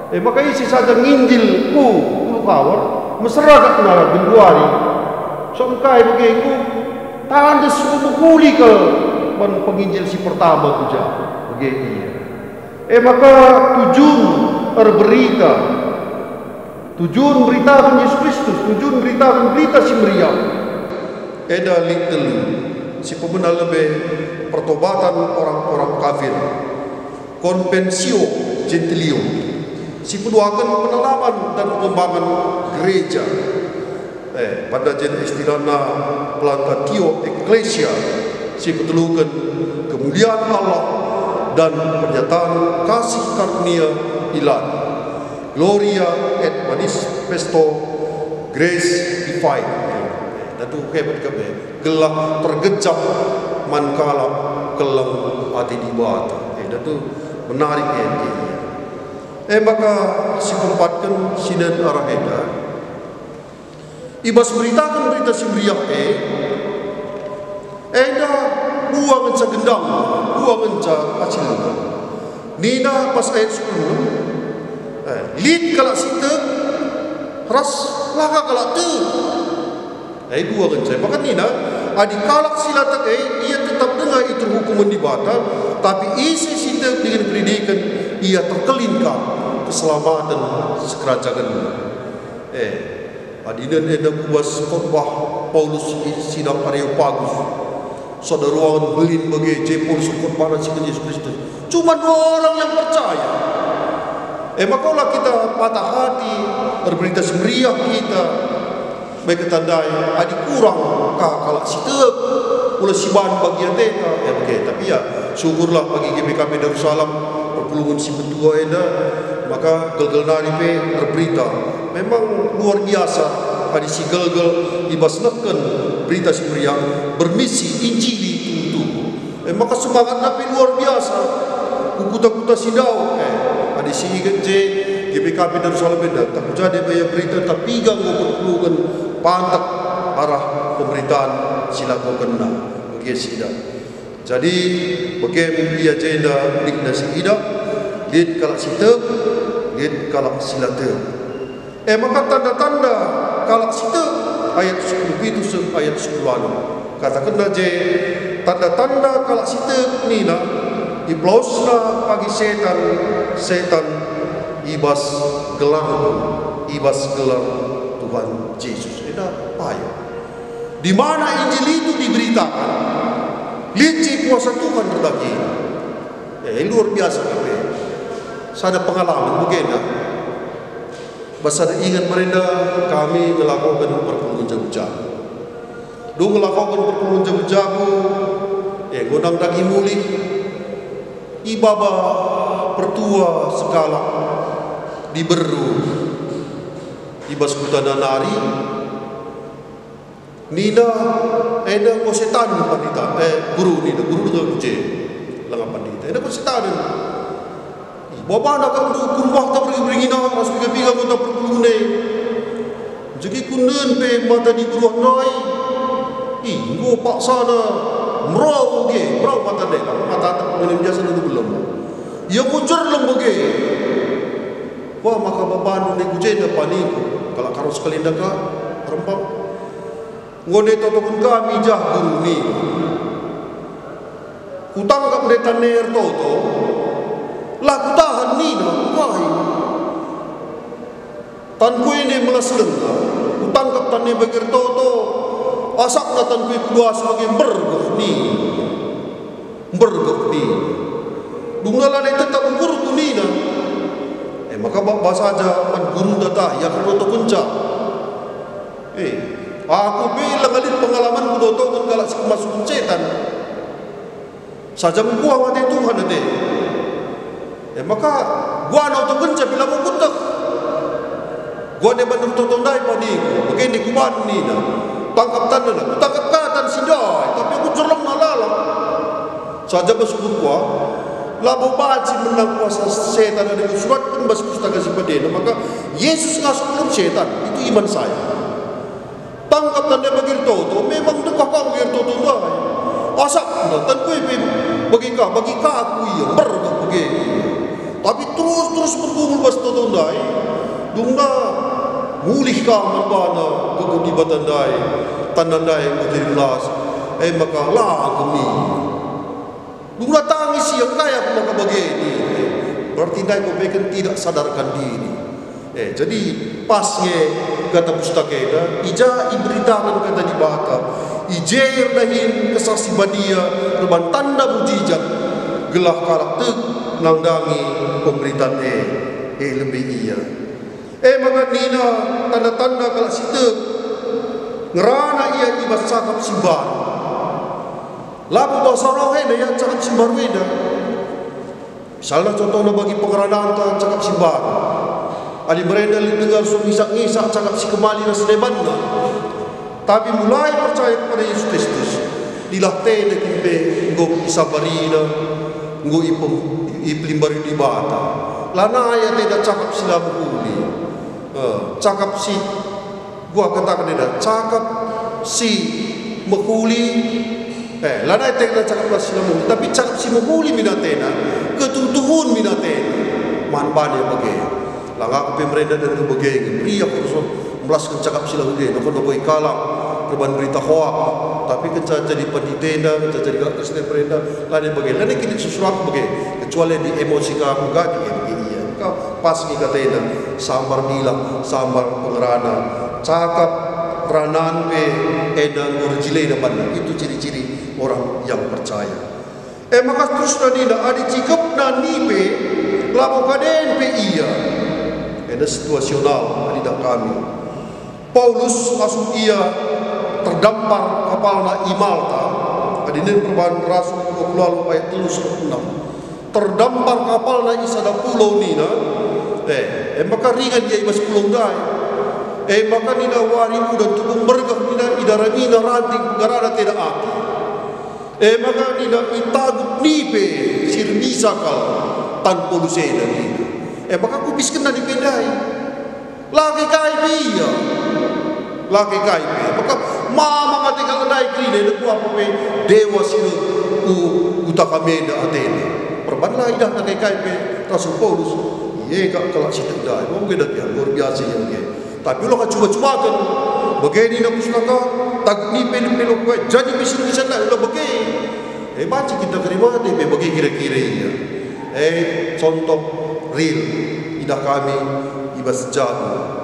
Eh, maka ise saja nginjil ku Ulu Kawar, mesera kap nara genduari. Sok engkai bage enggo tandes enggo mehuli kal man penginjil si pertama ku ja. Bage ia. Eh, maka tujun erberita, tujun beritaken Yesus Kristus, tujun beritaken Berita Si Meriah. Enda lit telu, si pemena lebe pertobatan orang-orang kafir, Conventio Gentilium, si peduaken penanaman dan pengembangan gereja. Eh, pada jen istilahna Plantatio Ecclesia, si peteluken kemuliaan Allah dan pernyataan kasih karunia ilahi. Gloria et manifesto Grace Divine. Datu hebat kap e. Gelah tergejap man kalak keleng ate Dibata. Eh, datu menarik e. Eh, maka si peempatken sinen arah enda. I bas beritaken Berita Si Meriah e, enda dua ngenca gendang, dua ngenca hasilna. Nina pas ayat sepuluh, eh, lit kalak si tek ras la ka kalak tek. Eh, dua ngenca. Maka nina, adi kalak si la tek e, ia tetap denga i terhukumen Dibata, tapi ise si tek dingen keridiken, ia terkelin ka keselamaten sekerajangenna. Eh, adi nen enda ku bas khotbah Paulus i sidang Areopagus, sada ruangen mbelin bage je Paulus khotbahna si Yesus Kristus. Cuma dua orang yang percaya. Eh, maka ola kita patah hati, erberita si meriah kita. Baik ketandai, adi kurang ka kalak si tek, ula si ban bagi ateta, ya bage. Tapi ya, syukurlah bagi G B K P Darussalam, perpulungen si metua enda, maka gelgel nari pe erberita. Memang luar biasa, adi si gelgel i bas nehken Berita Si Meriah, bermisi injili tuhu-tuhu. Eh, maka semangatna pe luar biasa. Ku kuta-kuta si ndauh, eh, adi si iget je, G B K P Darussalam enda, tak jadi baya berita, tapi piga enggo perpulungen pantek arah pemberitaan si lakokenna. Bage si idah. Jadi, bage ia jenda nikna si idah, lit kalak si tek, lit kalak si la tek. E maka tanda-tanda kalak si tek, ayat sepuluh pitu seh ayat sepuluh enem. Katakenna je, tanda-tanda kalak si tek nina, ipelawesna pagi setan, setan i bas gelarku, i bas gelar Tuhan Jesus. Enda payo. Di mana Injil itu diberitakan, lit je kuasa Tuhan erdahin. Eh, luar biasa kap e. Sada pengalaman bagenda. Bas sada ingan merenda kami ngelakoken perpulungen jabu-jabu. Dung ngelakoken perpulungen jabu-jabu, eh, ngundang dage mulih. Ibaba pertua sekalak diberu i bas kutana nari, nina, enda enggo setan pandita, eh, guru nina, guru denga ku je, langa pandita, enda enggo setan. Ih, babana kap ku rumahta berngi-berngi nari ras piga-piga anggota perpulungen e. Jadi kunen pe mata diberu ndai. Ih, enggo paksana. Merau ge, merau mata ndai, mata tak pengenin biasa dulu belum. Ia ku jerleng bage. Wah, maka babandu ndai ku jenda paniku, kalak Karus kalinda ka, rempang. Enggo ndai totoken kami jah guru nina. Kutangkap ndai tan e ertoto, la kutahan nina, kai. Tanku e ndai melas denga, kutangkap tan e bage ertoto, asapna tanku e kuduas bage mbergeh nina. Mbergeh nina. Dungna lanai tetap ukurku nina. E maka baba saja man gurunda tah ia kertotokenca. E, aku pe langa lit pengalamanku dotoken kalak si kemasuken setan. Saja mekuah ate Tuhan ate. E maka, guana utokenca pe labo kueteh. Guana bandu ertoto ndai paniku, bage ndai kuban nina. Tangkap tanna, kutangkap ka tan si ndai, tapi aku jerlengna lalap. Saja bas ukurku, labo banci menang kuasa setan adi kusuratken bas Pustaka Si Pade enda, maka Yesus ngasup keleng setan, itu iman saya. Tangkap tan e bage ertoto, memang dekah ka bage ertoto ndai. Asapna, tanku e pe bage ka, bage ka aku ia, mbergeh bage ia. Tapi terus-terus mergumul bas toto ndai, dungna mulih ka man bana gegeh Dibata ndai, tanna ndai enggo jadi melas, e maka la gemi. Dungna tangis ia, "Engkai aku maka bage?" nina. Berarti ndai kubeken tidak sadarkan diri. Eh, jadi pas nge kata Pustaka enda, i ja iberitaken kata Dibata, i je erdahin Kesah Si Badia reban tanda mujijat, gelah kalak tek nandangi pemberitaen e, e lebe ia. E maka nina tanda-tanda kalak si tek, ngerana ia i bas cakap si mbaru. Labo bahasa roh enda ia cakap si mbaru enda. Misalna contohna bagi pengerananta cakap si mbaru. Adi merenda lit denga ersuh ngisak-ngisak cakap si kemali ras debanna, tapi mulai percaya kepada Yesus Kristus, dilah tenda kin pe enggo isambarina, enggo ipem-, ipelimbari Dibata. Lanai atena cakap si la mehuli. Eh, cakap si Gua kataken enda, cakap si mehuli, eh, lanai atena cakap si la mehuli, tapi cakap si mehuli min atena, ketuhu-tuhun min atena, man bana bage. Langa aku pe merenda denga bage nge, meriah kurus melasken cakap si la mehuli, noko-noko ikalang, reban berita hoak, tapi kenca jadi pandita enda, kenca jadi kalak Kristen merenda, lanai bage, lanai kin susur aku bage, kecuali adi emosi ka aku gati, eh, bage ia. Kau pas nge katena, sambar dilah, sambar pengerana. Cakap ranan pe enda enggo erjilena banna. Itu ciri-ciri orang yang percaya. E maka terusna nina, adi cikepna nipe, labo kaden pe ia. Enda situasional, adi dah kami. Paulus asum ia terdampar kapalna i Malta, adi nin perbahan Rasul dua puluh walu ayat telu seh enam. Terdampar kapalna i sada pulau nina, eh, e maka ringan ia i bas pulau ndai. E maka nina wari udan tupung mbergeh nina idaramina ranting penggerana tenda api. E maka nina itagut nipe si erbisa kal tan Paulus enda nina. E maka kubiskenna nipe ndai. La kai-kai pe ia. La kai-kai pe. Maka mamang ate kalak ndai kerina, nekuah pe dewa si reh ku kuta kami enda atena. Perban la idahna kai-kai pe Rasul Paulus. Ia kap kalak si tek ndai. Wah, bage dage, luar biasa ia bage. Tapi ula ka cuba-cubaken. Bage nina Pustaka, tagut nipe pe lok kai, jadi pe si bisa ndai, ula bage. Eh, banci kita kerina ate pe bage kira-kira ia. Eh, contoh real idah kami i bas jabu.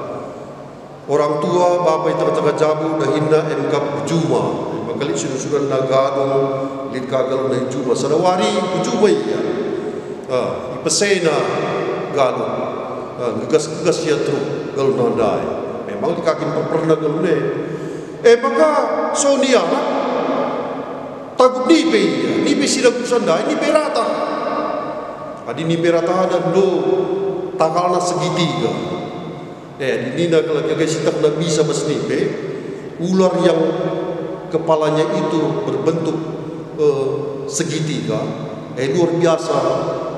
Orang tua, bapa i tengah-tengah jabu, dahinna e me kap bejuma. Maka lit si nusuranna gadung, lit ka galungna i juma. Sada wari bejuma ia. Ah, ipesena galung. Ah, ngegas-ngegas ia teruk galungna ndai. Memang lit ka kin perperna galungna e. E maka soni arah, tagut nipe ia, nipe si dagusa ndai, nipe ratah. Adi nipe ratahna ndo takalna segitiga. Eh, adi nina kalak si tehna bisa bas nipe, ular yang kepalanya itu berbentuk, eh, segitiga, eh, luar biasa,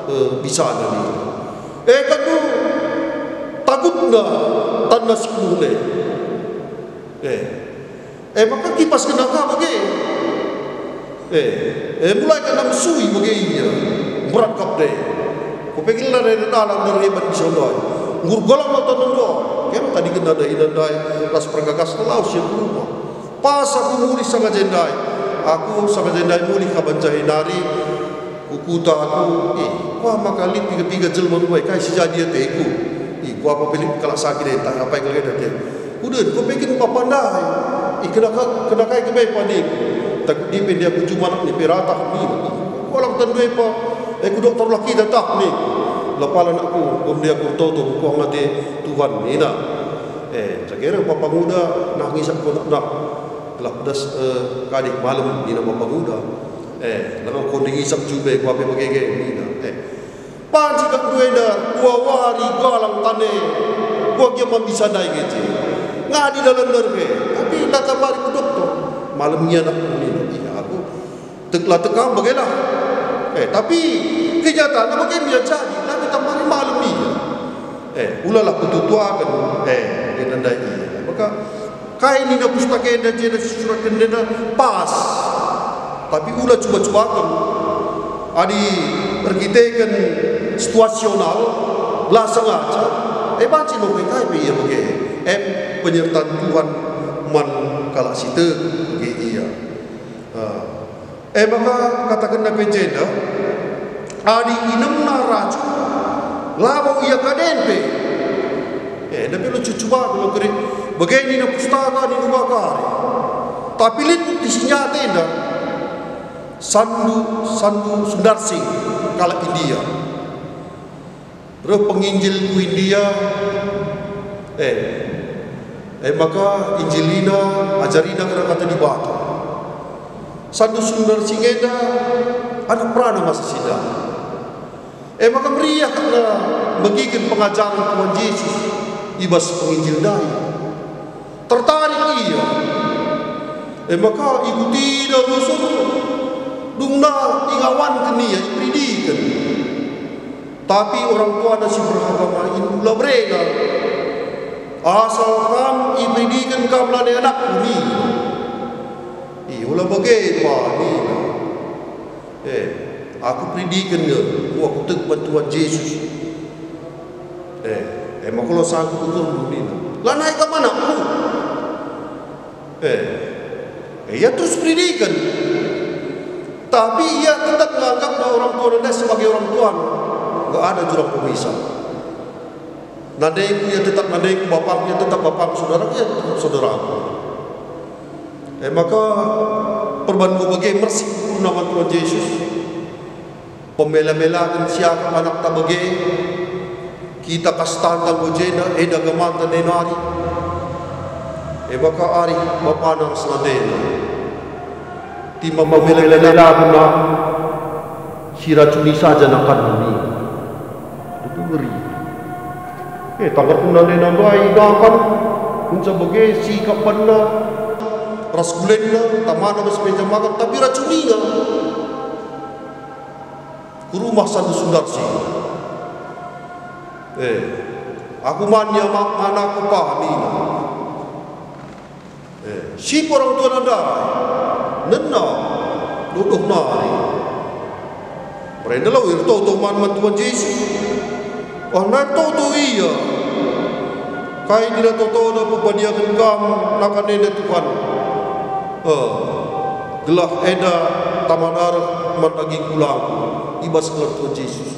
eh, bisana nina. Eh, kadu tagutna tanna si penuhna. Eh, eh, maka kipaskenna ka bage. Eh, eh, mulai kena mesui bage ia. Berat kap deh. Kupikir la rela dalan dari hebat bisa ndai. Ngur golong nonton ndai. Kem tadi kena dahi ndai. Ras pergagas telau si rumah. Pas aku mulih sanga jendai. Aku sanga jendai mulih kaban jahe nari. Ku kuta aku, eh, wah maka lit piga-piga jelma rubai kai si jadi ateku. Ih, kuapa pe lit kalak sakit eh, tah apai kal ate. Kuden, kupekin papa ndai. Ih, kena ka-, kena kai kebe paniku. Takut dipe dia aku cuma ni peratah ni. Kualang tandue pa, eh, ku dokter lah kita tah ni. Lapala anakku, gom dia ku toto, kuang ate Tuhan nina. Eh, cakera papa nguda, nah ngisap kona nah. Telah pedas, eh, kadih malem nina papa nguda. Eh, langa konding isap jumbe kuape bagege nina. Eh, panci kap duenda dua wari galang tane. Kuagia mambisa ndai kece. Ngadi dalan derbe. Tapi la tambari ku dokter. Malem ngianak nina. Iya, aku tek la tekam bagelah. Eh, tapi kenyataanna bage mia jadi. Tapi tambari malem ia. Eh, ulalah kututuaken. Eh, enda ndai ia. Maka Kai nina pustaka enda jenda sisuratken enda pas, tapi ula cuba-cubaken. Adi erkiteken situasional, la sengaja, e banci noke kai pe ia bage. Em, penyertaan Tuhan man kalak si tek bage ia. Ah. E maka katakenna pe jenda, adi inemna racun, labo ia kaden pe. E, enda pe lucu cuba keri, bage nina pustaka ni dua kari. Tapi lit bukti si nyata enda. Sandu, Sandu Sundarsing, kalak India. Reh penginjil ku India, eh, eh, maka injilina, ajarina kata-kata Dibata. Sandu Sundarsing enda anak perana masa sidah. Eh, maka meriah kena megiken pengajaren Tuhan Jesus i bas penginjil ndai. Tertarik ia. E maka ikutida rusur, dungna ingawanken ia, iperidiken. Tapi orang tuana si beragama in ula berena. Asal kam iperidiken kam lanai anakku nina. Ih, ula bage pa nina. Eh, aku peridiken nge, aku tek man Tuhan Jesus. Eh, eh, maka la sanggup ukur nina. Lanai kam anakku. Eh, eh, ia terus peridiken. Tapi ia tetap menganggap orang tua enda sebagai orang tua. Enggak ada jurang pemisah. Nandeku ia tetap nandeku, bapangku ia tetap bapangku, saudaraku ia tetap saudaraku. Eh, maka perban bage mersik ukurna man Tuhan Jesus. Pemela-melaken siakap anakta bage, kita kastanta enggo jenda, enda agamanta nari. E maka arih bapana ras nandena. Timba pemela-melakenna, si racuni saja nakanna nina. Tutu ngeri. Eh, tangkapna nandena ndai nakan, kenca bage sikapna ras gulenna, tamana bas meja makan, tapi racunina. Ku rumah Sandu Sundarsing. Eh, aku man ia ma-, man aku pa nina. Eh, si pe orang tua ndai. Nena, dodoh nari. Merenda lau ertoto man, man Tuhan Jesus. Oh, nai ertoto ia. Kai nina totona pepadiaken kam nakan enda Tuhan? Eh, gelah enda tama dareh man daging tulangku i bas gelar Tuhan Jesus.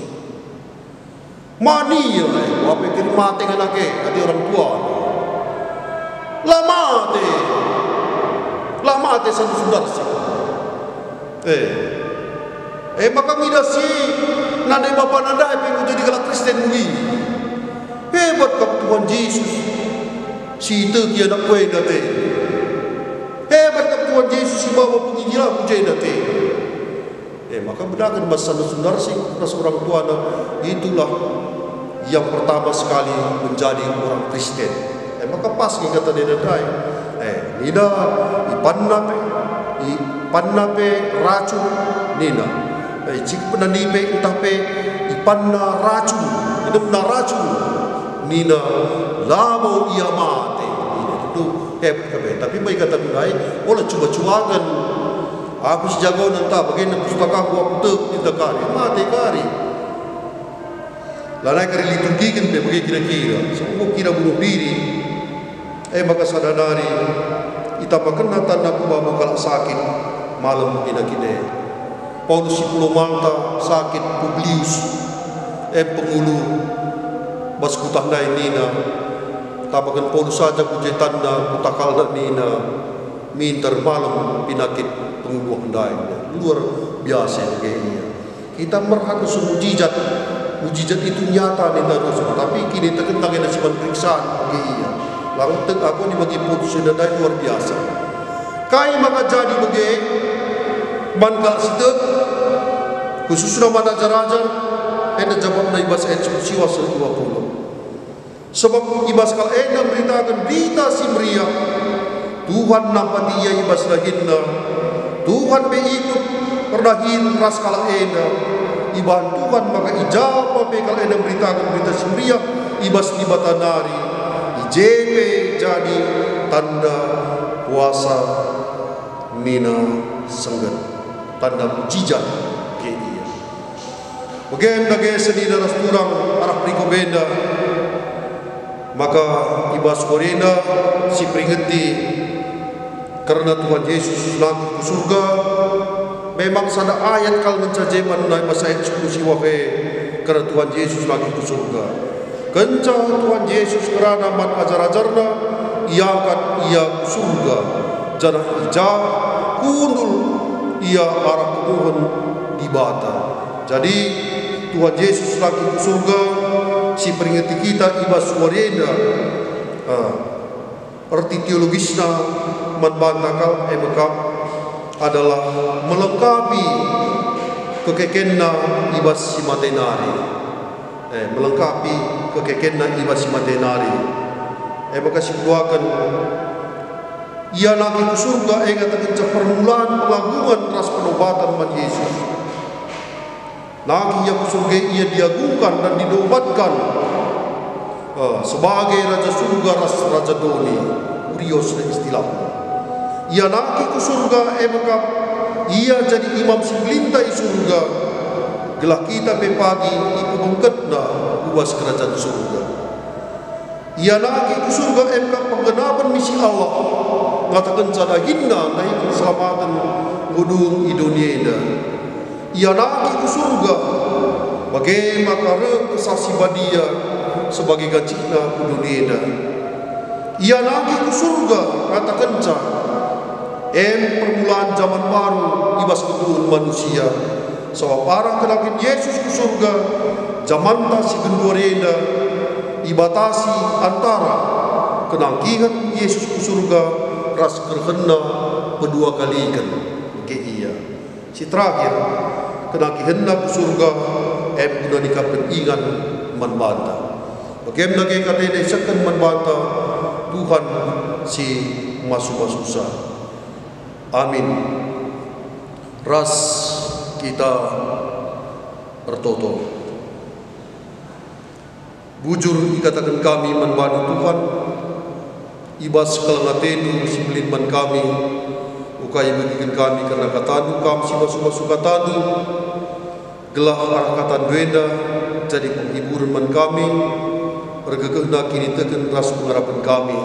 Mania, eh, wape keri mate nge nake, ate orang tua. La mate. La mate Sandu Sundarsing. Eh. Eh, maka ngidah si nandai bapana ndai pe enggo jadi kalak Kristen muli. Hebat kap Tuhan Jesus. Si iteki anak enda te. Hebat kap Tuhan Jesus si maba penginjil aku jenda te. Eh, maka bedaken bas Sandu Sundarsing ras orang tuana, itulah yang pertama sekali menjadi orang Kristen. Eh, maka pas nge kata nina ndai. Eh, nina, ipanna pe, ipanna pe racun, nina. Eh, cikepna nipe ntah pe ipanna racun, inemna racun, nina, labo ia mate. Nina, tentu hebat kap e. Tapi mai kata ndai, ola cuba-cubaken. Aku si jago nenta, bagenda kustakahku aku tek ninta kari, mate kari. Lanai kari liturgiken pe bage kira-kira, enggo kira bunuh diri. E maka sada nari itampakenna tanna ku babo kalak sakit, malem pinakit e. Paulus si pulau Malta sakit, Publius, e pengulu bas kuta ndai nina, tampaken Paulus saja ku je tanna, kutakalna nina, minter malem pinakit pengulu ndai. Luar biasa bage ia. Kita merhat usul mujizat. Mujizat itu nyata ninta rusur, tapi kinitekenta ngena si man periksaan bage ia. Lang tek aku ni bagi putus enda ndai luar biasa. Kai maka jadi bage man kalak si tek, khususna man ajar-ajar? Enda jabapna i bas ayat sepuluh siwa seh dua puluh. Sebab i bas kalak enda meritaken Berita Si Meriah, Tuhan nampati ia i bas dahinna. Tuhan pe ikut erdahin ras kalak enda. Ibahan Tuhan maka i ja pe kalak enda meritaken Berita Si Meriah i bas Dibata nari, i je pe jadi tanda kuasa nina sengget, tanda mujizat bage ia. Bage dage senina ras turang arah perikop enda, maka i bas wari enda si peringeti kerna Tuhan Jesus nangkih ku Surga, memang sada ayat kal ngenca jemanna i bas ayat sepuluh siwa e kerna Tuhan Jesus nangkih ku Surga. Kenca Tuhan Jesus ngerana man ajar-ajarNa, iangkat Ia ku Surga, janah i ja kundul Ia arah kemuhen Dibata. Jadi, Tuhan Jesus nangkih ku Surga si peringeti kita i bas wari enda. Ah, erti teologisna man banta kal e mekap adalah melengkapi kekekenna i bas si mate nari. Eh, melengkapi kekekenna i bas si mate nari. E maka si peduaken, Ia nangkih ku Surga e ngatakenca permulaan pengagungan ras penobaten man Jesus. Nangkih Ia ku Surga, Ia diagungkan dan dinobatkan, eh, sebagai Raja Surga ras Raja Doni, kurios nai istilahna. Ia nangkih ku Surga e mekap Ia jadi Imam si Melinta i Surga, gelah kita pe pagi ipebengketNa ku bas Kerajan Surga. Ia nangkih ku Surga e mekap penggenapen misi Allah, ngatakenca dahinNa ndahiken keselamaten enggo dung i doni enda. Ia nangkih ku Surga, bage maka reh Kesah Si Badia sebagai gancihNa ku doni enda. Ia nangkih ku Surga, ngatakenca, em permulaan jaman baru i bas kegeluhen manusia. Sabap arah kenangkihen Jesus ku Surga, jamanta si genduari enda ibatasi antara kenangkihen Jesus ku Surga ras kerehenNa pedua kaliken bage Ia. Si terakhir, kenangkihenNa ku Surga em guna nikapken ingan man banta. Bage me dage kata enda isehken man banta Tuhan si masu-masusa. Amin. Ras kita ertoto. Bujur ikataken kami man baNdu, Tuhan, i bas keleng ateNdu si mbelin man kami, ukai ibegiken kami kerna kataNdu, Kam si masu-masu kataNdu, gelah arah kataNdu enda jadi penghiburen man kami, ergegehna kiniteken ras pengarapen kami.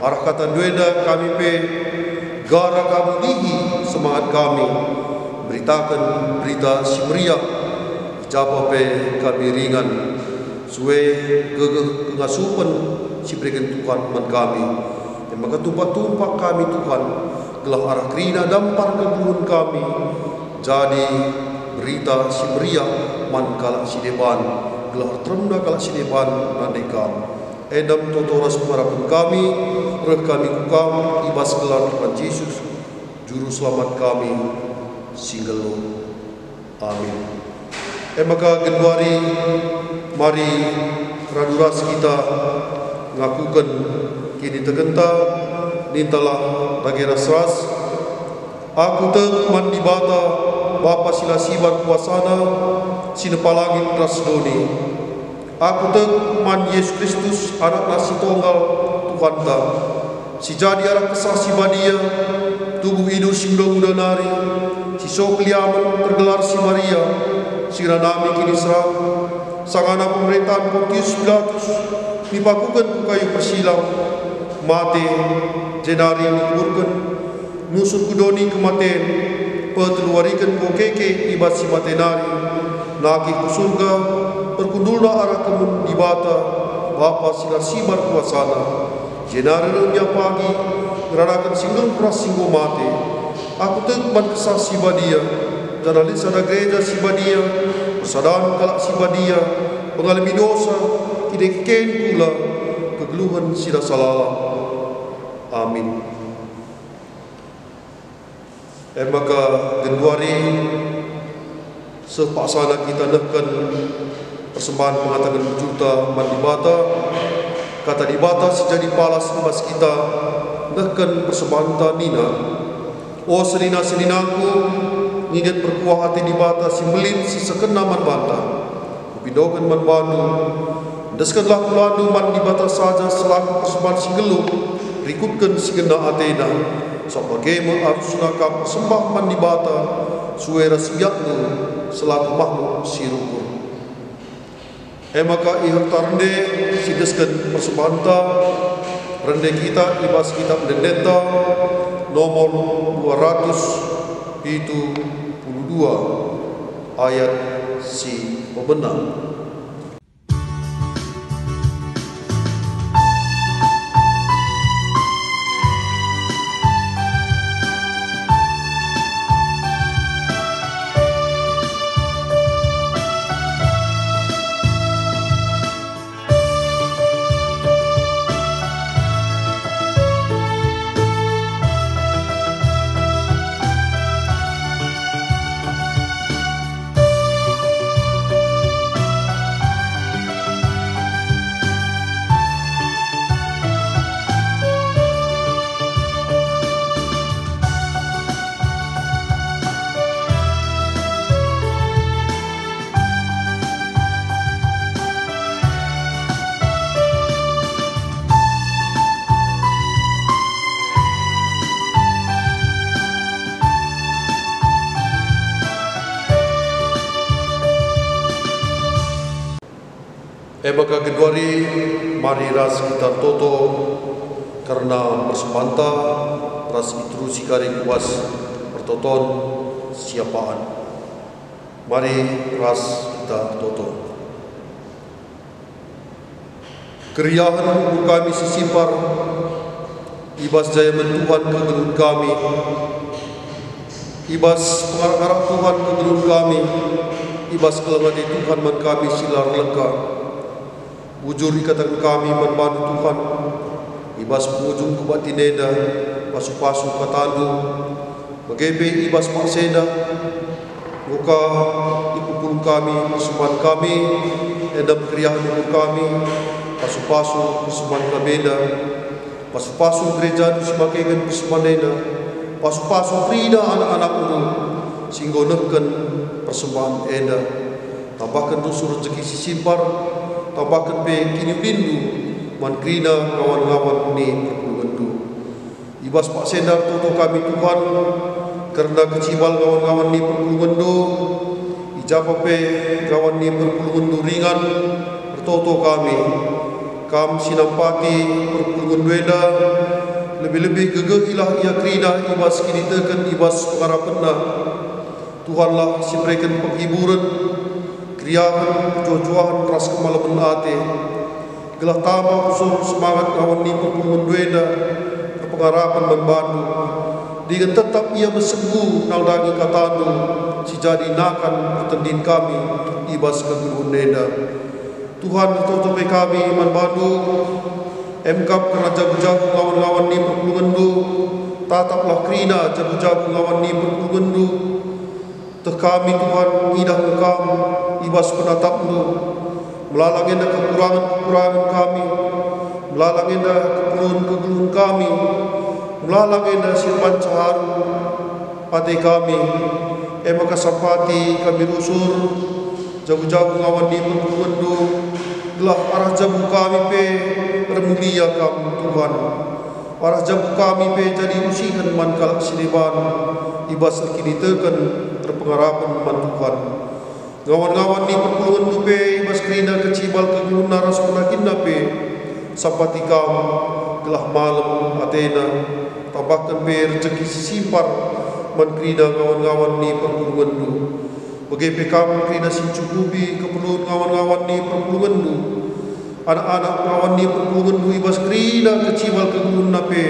Arah kataNdu enda kami pe gara kabudihi semangat kami, beritaken Berita Si Meriah, i ja pe kami ringan, sue gegeh kengasupen si ibereken Tuhan man kami. E maka tumpak-tumpak kami, Tuhan, gelah arah kerina dampar kegeluhen kami, jadi Berita Si Meriah man kalak si deban, gelah erteremna kalak si deban nande Kam. Enda me toto ras pengarapen kami, reh kami ku Kam i bas gelar Tuhan Jesus, Juru Selamat kami si nggeluh. Amin. E maka genduari, mari radu ras kita ngakuken kinitekenta, nintalah dage ras-ras. Aku tek man Dibata, Bapa si la siban kuasana, si nepa langit ras doni. Aku tek man Jesus Kristus, AnakNa si Tonggal, Tuhanta. Si jadi arah Kesah Si Badia, tubuh idur si muda-muda nari, si so keliamen tergelar si Maria, si nami kiniseran, sangana pemerentahen Pontius Pilatus, ipakuken ku kayu persilang, mate, jenari dikuburken, nusur ku doni kematen, peteluwariken enggo keke i bas si mate nari, nangkih ku Surga, perkundulna arah kemuhen Dibata, Bapa si la ersibar kuasana. Jenari reh ia pagi, ngeranaken si nggeluh ras si enggo mate. Aku tek man Kesah Si Badia, janah lit sada Gereja Si Badia, persadan kalak si badia, pengalemi dosa, kiniken kula, kegeluhen si rasa lalap. Amin. E maka genduari seh paksana kita nehken persembahen pengataken bujurta man Dibata, Kata Dibata si jadi palas i bas kita nehken persembahenta nina, "O senina-seninangku, nginget perkuah ate Dibata si mbelin si sehkenna man banta." Kupindoken man bandu, endeskenlah kulandu man Dibata saja selaku persembahen si nggeluh, rikutken si ngena ateNa. Sabap bage me arusna kam ersembah man Dibata, sue ras biakndu selaku makhluk si rukur. E maka iberita rende si endesken persembahenta, rende kita i bas Kitab Ende-endenta, nomor dua ratus pitu puluh dua, ayat si pemena. E maka genduari mari ras kita ertoto kerna persembahenta ras iterusi kari ku bas pertoton siapaan. Mari ras kita ertoto. Keriahen ukur kami si simpar, i bas jayamen Tuhan kegeluhen kami, i bas pengarak-ngarak Tuhan kegeluhen kami, i bas keleng ate Tuhan man kami si la erlengkah. Bujur ikataken kami man bandu Tuhan, i bas pengujung kebaktin enda, pasu-pasu kataNdu, bage pe i bas paksa enda, enggo ka ipupulung kami persembahen kami, enda pe keriahen ukur kami, pasu-pasu persembahen kami enda, pasu-pasu gerejaNdu si makeken persembahen enda, pasu-pasu kerina anak-anakNdu si enggo nehken persembahen enda. Tambahken rusur rejeki si simpar, tambahken pe kiniulinndu man kerina ngawan-ngawan ni perpulungenndu. I bas paksa enda ertoto kami Tuhan, kerna kecibal ngawan-ngawan ni perpulungenndu, i ja pe ngawan ni perpulungenndu ringan, ertoto kami. Kam si nampati perpulungenndu enda, lebih-lebih gegehilah ia kerina i bas kiniteken i bas pengarapenna. Tuhanlah si mereken penghiburen, keriahen, kejuah-juahen ras kemalemen ate, gelah tama rusur semangat ngawan ni perpulungenndu enda erpengarapen man bandu, dingen tetap ia mesegu nandangi katandu si jadi nakan pertendin kami i bas kegeluhen enda. Tuhan, ertoto pe kami man bandu, emkap kerna jabu-jabu ngawan-ngawan ni perpulungenndu, tataplah kerina jabu-jabu ngawan ni perpulungenndu. Teh kami, Tuhan, ngidah Kam i bas penatapNdu. Melala nge enda kekurangen-kekurangen kami, melala nge enda kegeluhen-kegeluhen kami, melala nge enda si erbanca aru ate kami. E maka sampati kami rusur, jabu-jabu ngawan ni perpulungenndu, gelah arah jabu kami pe ermulia Kam, Tuhan. Arah jabu kami pe jadi usihen man kalak si deban i bas erkiniteken erpengarapen man Tuhan. Ngawan-ngawan ni perpulungenndu pe i bas kerina kecibal kegeluhenna ras penakinna pe sampati kam gelah malem atena. Tambahken pe rejeki si simpar man kerina ngawan-ngawan ni perpulungenndu. Bage pe kam kerina si ncukupi keperlun ngawan-ngawan ni perpulungenndu. Anak-anak ngawan ni perpulungenndu i bas kerina kecibal kegeluhenna pe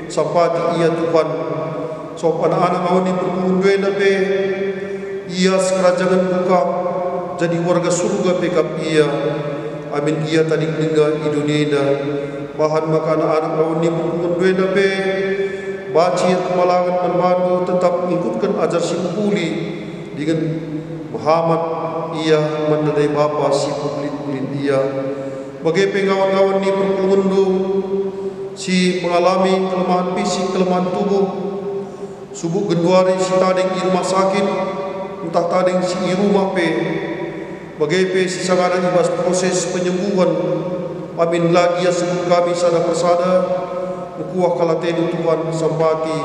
sampati ia Tuhan. Sabap anak-anak ngawan ni perpulungenndu enda pe i bas kerajangenNdu kap, jadi warga Surga pe kap ia. Amin gia tading denga i doni enda. Bahan maka anak-anak ngawan ni perpulungenndu enda pe banci erkemalangen man bandu, tetap ngikutken ajar si mehuli, dingen mehamat ia man ndai bapa si pebelit-belit ia. Bage pe ngawan-ngawan ni perpulungenndu si mengalami kelemahen fisik, kelemahen tubuh, subuk genduari si tading i rumah sakit, ntah tading si i rumah pe, bage pe si sangana i bas proses penyembuhen, amin la gia sebut kami sada persada, mekuah kal atendu Tuhan, sampati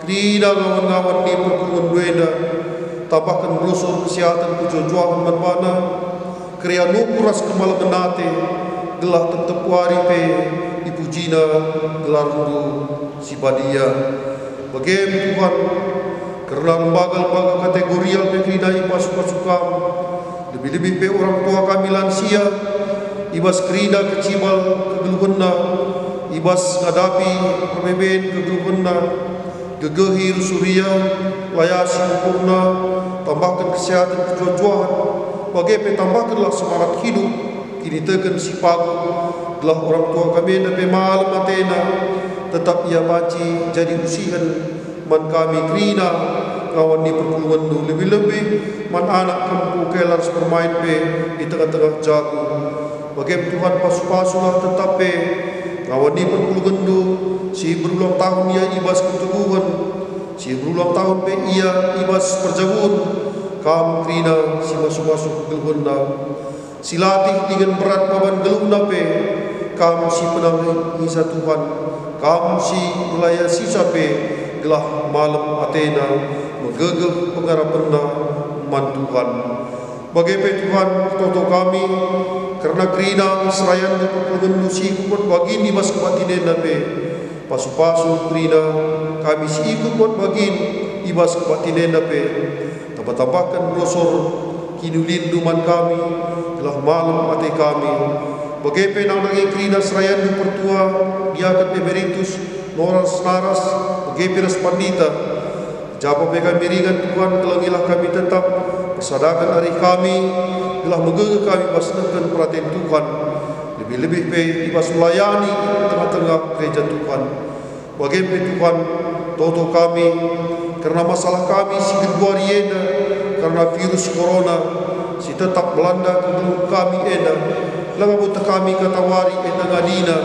kerina ngawan-ngawan ni perpulungenndu enda, tambahken rusur kesehaten kejuah-juahen man bana, keriahen ukur ras kemalemen ate, gelah tep-tep wari pe ipujina gelarNdu si badia. Bage me Tuhan, kerna lembaga-lembaga kategorial pe kerina ipasu-pasu Kam, lebih-lebih pe orang tua kami lansia, i bas kerina kecibal kegeluhenna, i bas ngadapi perbeben kegeluhenna, gegehi rusur ia, layasi ukurna, tambahken kesehaten kejuah-juahen, bage pe tambahkenlah semangat hidup, kiniteken si paguh, gelah orang tua kami enda pe malem atena, tetap ia banci jadi usihen man kami kerina ngawan ni perpulungenndu, lebih-lebih man anak kempu kelar si permain pe i tengah-tengah jabu. Bage me Tuhan, pasu-pasulah tetap pe ngawan ni perpulungenndu, si berulang tahun ia i bas ketubuhen, si berulang tahun pe ia i bas perjabun. Kam kerina si masu-masu kegeluhenna, si latih dingen berat baban geluhna pe. Kam si penangisa Tuhan, Kam si melayasisa pe gelah malem atena, megegeh pengarapenna man Tuhan. Bage pe Tuhan, toto kami kerna kerina serayanNdu perpulungenndu si ikut bagin i bas kebaktinenna pe. Pasu-pasu kerina kami si ikut bagin i bas kebaktinenna pe. Tambah-tambahken rusur kiniulinNdu man kami, gelah malem ate kami. Bage pe nandangi kerina serayanNdu pertua, diaken emeritus, noras-naras, bage pe ras pandita. Japa pe kami ringan, Tuhan, kelengilah kami tetap, persadaken arih kami, gelah megegeh kami bas nehken peraten Tuhan, lebih-lebih pe i bas melayani tengah-tengah gereja Tuhan. Bage pe Tuhan, toto kami kerna masalah kami si genduari enda, kerna virus corona si tetap melanda kegeluhen kami enda. Langa buteh kami katawari enda ngadina,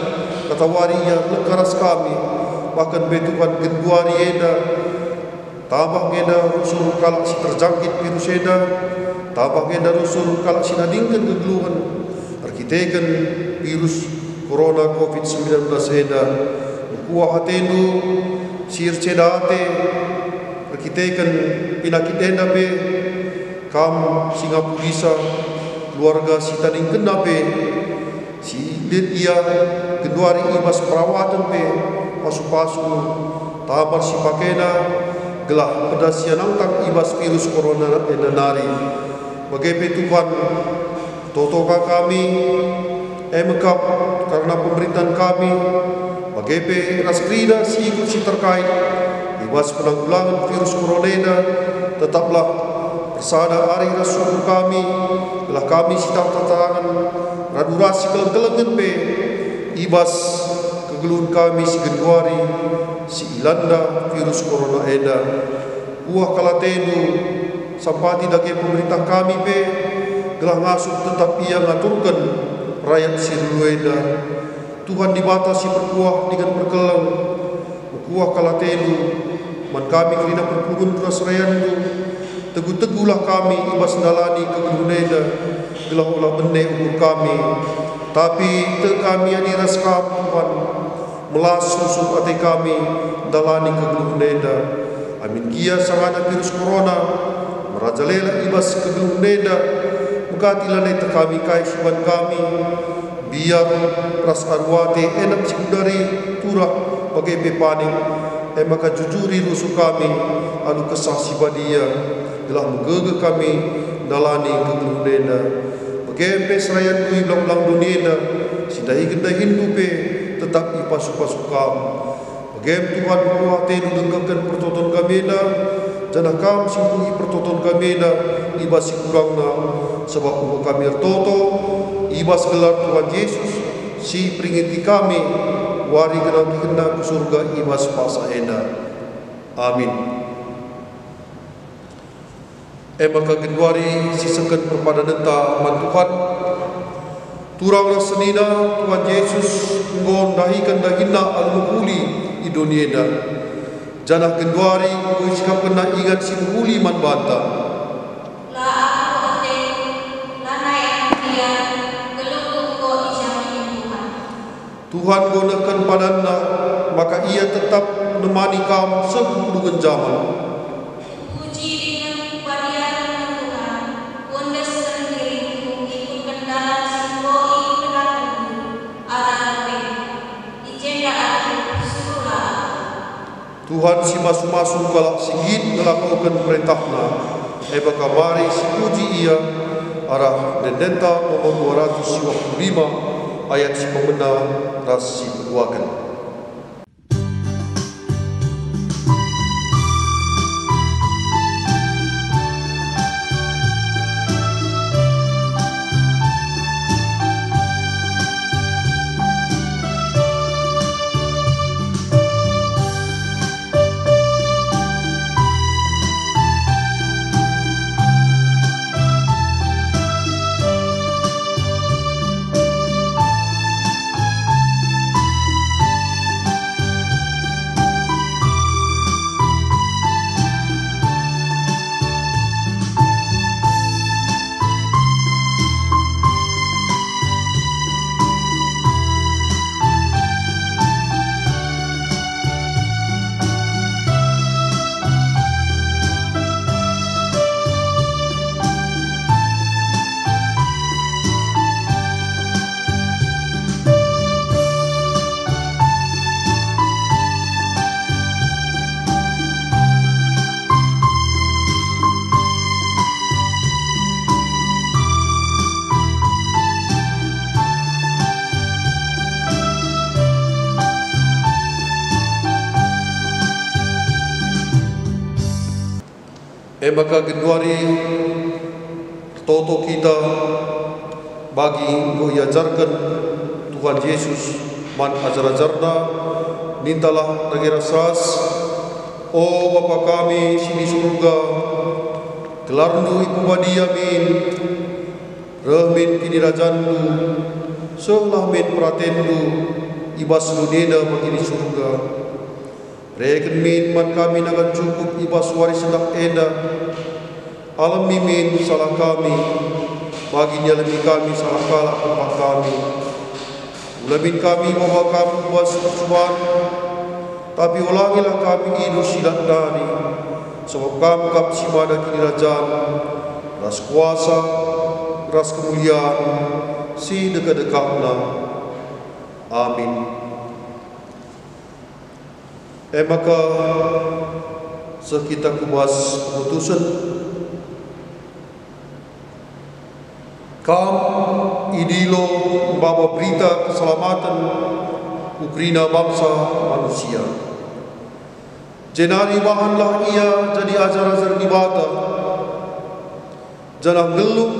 katawari ia leka ras kami. Bahkan pe Tuhan, genduari enda, tambah nge enda rusur kalak si terjangkit virus enda, tambah nge enda rusur kalak si nadingken kegeluhen erkiteken virus corona covid sembilan belas enda. Mekuah atendu si erceda ate erkiteken penakit enda pe. Kam si ngapulisa keluarga si tadingkenna pe, si lit ia genduari i bas perawaten pe, pasu-pasu, tabar si pakena, gelah pedas ia nangtang i bas virus corona enda nari. Bage pe Tuhan, toto ka kami, e me kap kerna pemerintahen kami, bage pe ras kerina si ikut si terkait i bas penanggulangen virus corona enda, tetaplah ersada arih ras subur kami, gelah kami si tangtang tangan radu ras si keleng-kelengen pe i bas kegeluhen kami si genduari si ilanda virus corona enda. Kuah kal atendu, sampati dage pemerintah kami pe, gelah ngasup tetap ia ngaturken rayat si relu enda. Tuhan Dibata si perkuah dingen perkeleng, mekuah kal atendu man kami kerina perpulungenndu ras serayandu. Tegu-teguhlah kami i bas ndalani kegeluhen enda, gelah ola bene ukur kami, tapi tek kami adi ras Kam, Tuhan. Melas rusur ate kami ndalani kegeluhen enda. Amin gia sangana virus corona merajalela i bas kegeluhen enda, mekati lanai teh kami kai si ban kami, biar ras aru ate, enep si genduari turah bage pe panik, e maka jujuri rusur kami alu Kesah Si Badia, gelah megegeh kami ndalani kegeluhen enda. Bage pe serayandu i belang-belang doni enda, si ndahiken dahinndu pe tetap ipasu-pasu kam. Bage me Tuhan, ukur atendu nengkehken pertoton kami enda, janah kam si mulihi pertoton kami enda i bas si kurangna, sabap enggo kami ertoto i bas gelar Tuhan Jesus, si peringeti kami wari genah-genahenNa ku Surga i bas paksa enda. Amin. E maka genduari sisehken perpadanenta man Tuhan, turang ras senina Tuhan Jesus enggo ndahiken dahinNa alu mehuli i doni enda, janah genduari enggo isikapkenNa ingan si mehuli man banta. La aku ate, lanai aku ia, geluhku enggo ijamin Tuhan. Tuhan enggo nehken padanNa, maka Ia tetap nemani kam seh ku kedungen jaman. Puji dingen kupadiaken Tuhan, kuendesken diringku ngikutken dalan si enggo ipedakenNdu arah lebe. I jenda aku, suruhlah aku. Tuhan si masu-masu kalak si nggit ngelakoken perentahNa, e maka mari sipuji Ia. Arah ende-endenta nomor dua ratus siwah puluh lima, ayat si pemena ras si peduaken. E maka genduari ertoto kita bagi enggo iajarken Tuhan Jesus man ajar-ajarNa, nintalah dage ras ras, "O Bapa kami si i Surga, gelarNdu ipebadia min, reh min kinirajanNdu, sehlah min peratenNdu i bas doni enda bagi i Surga. Reken min man kami nangan cukup i bas wari sendah enda. Alemi min salah kami, bagi nialemi kami salah kalak kempak kami. Ula min kami bawa kami ku bas percuban, tapi olangilah kami idur si la nari, sabap Kam kap si mada kinirajan, ras kuasa, ras kemulian, si dekah-dekahna. Amin." E maka, seh kita ku bas pemutusen. Kam idilo maba berita keselamaten ku kerina bangsa manusia. Jenari bahanlah ia jadi ajar-ajar Dibata, janah nggeluh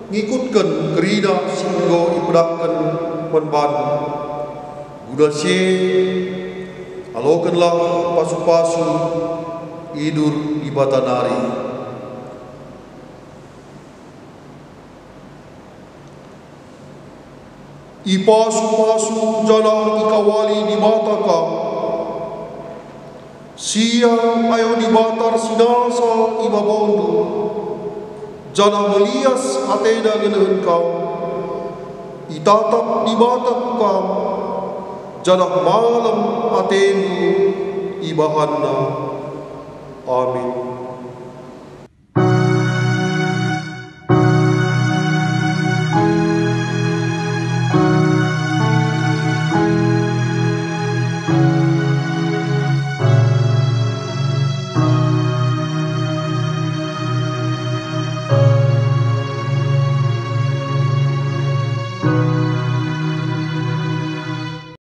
ngikutken kerina si enggo ipedahken man bandu. Guna si e, alokenlah pasu-pasu idur Dibata nari. Ipasu-pasu janah ikawali Dibata kam. Siang ayo Dibata ersinalsal i babondu, janah melias ateNa ngenehen kam. Itatap Dibata ku kam, janah malem atendu ibahanna. Amin.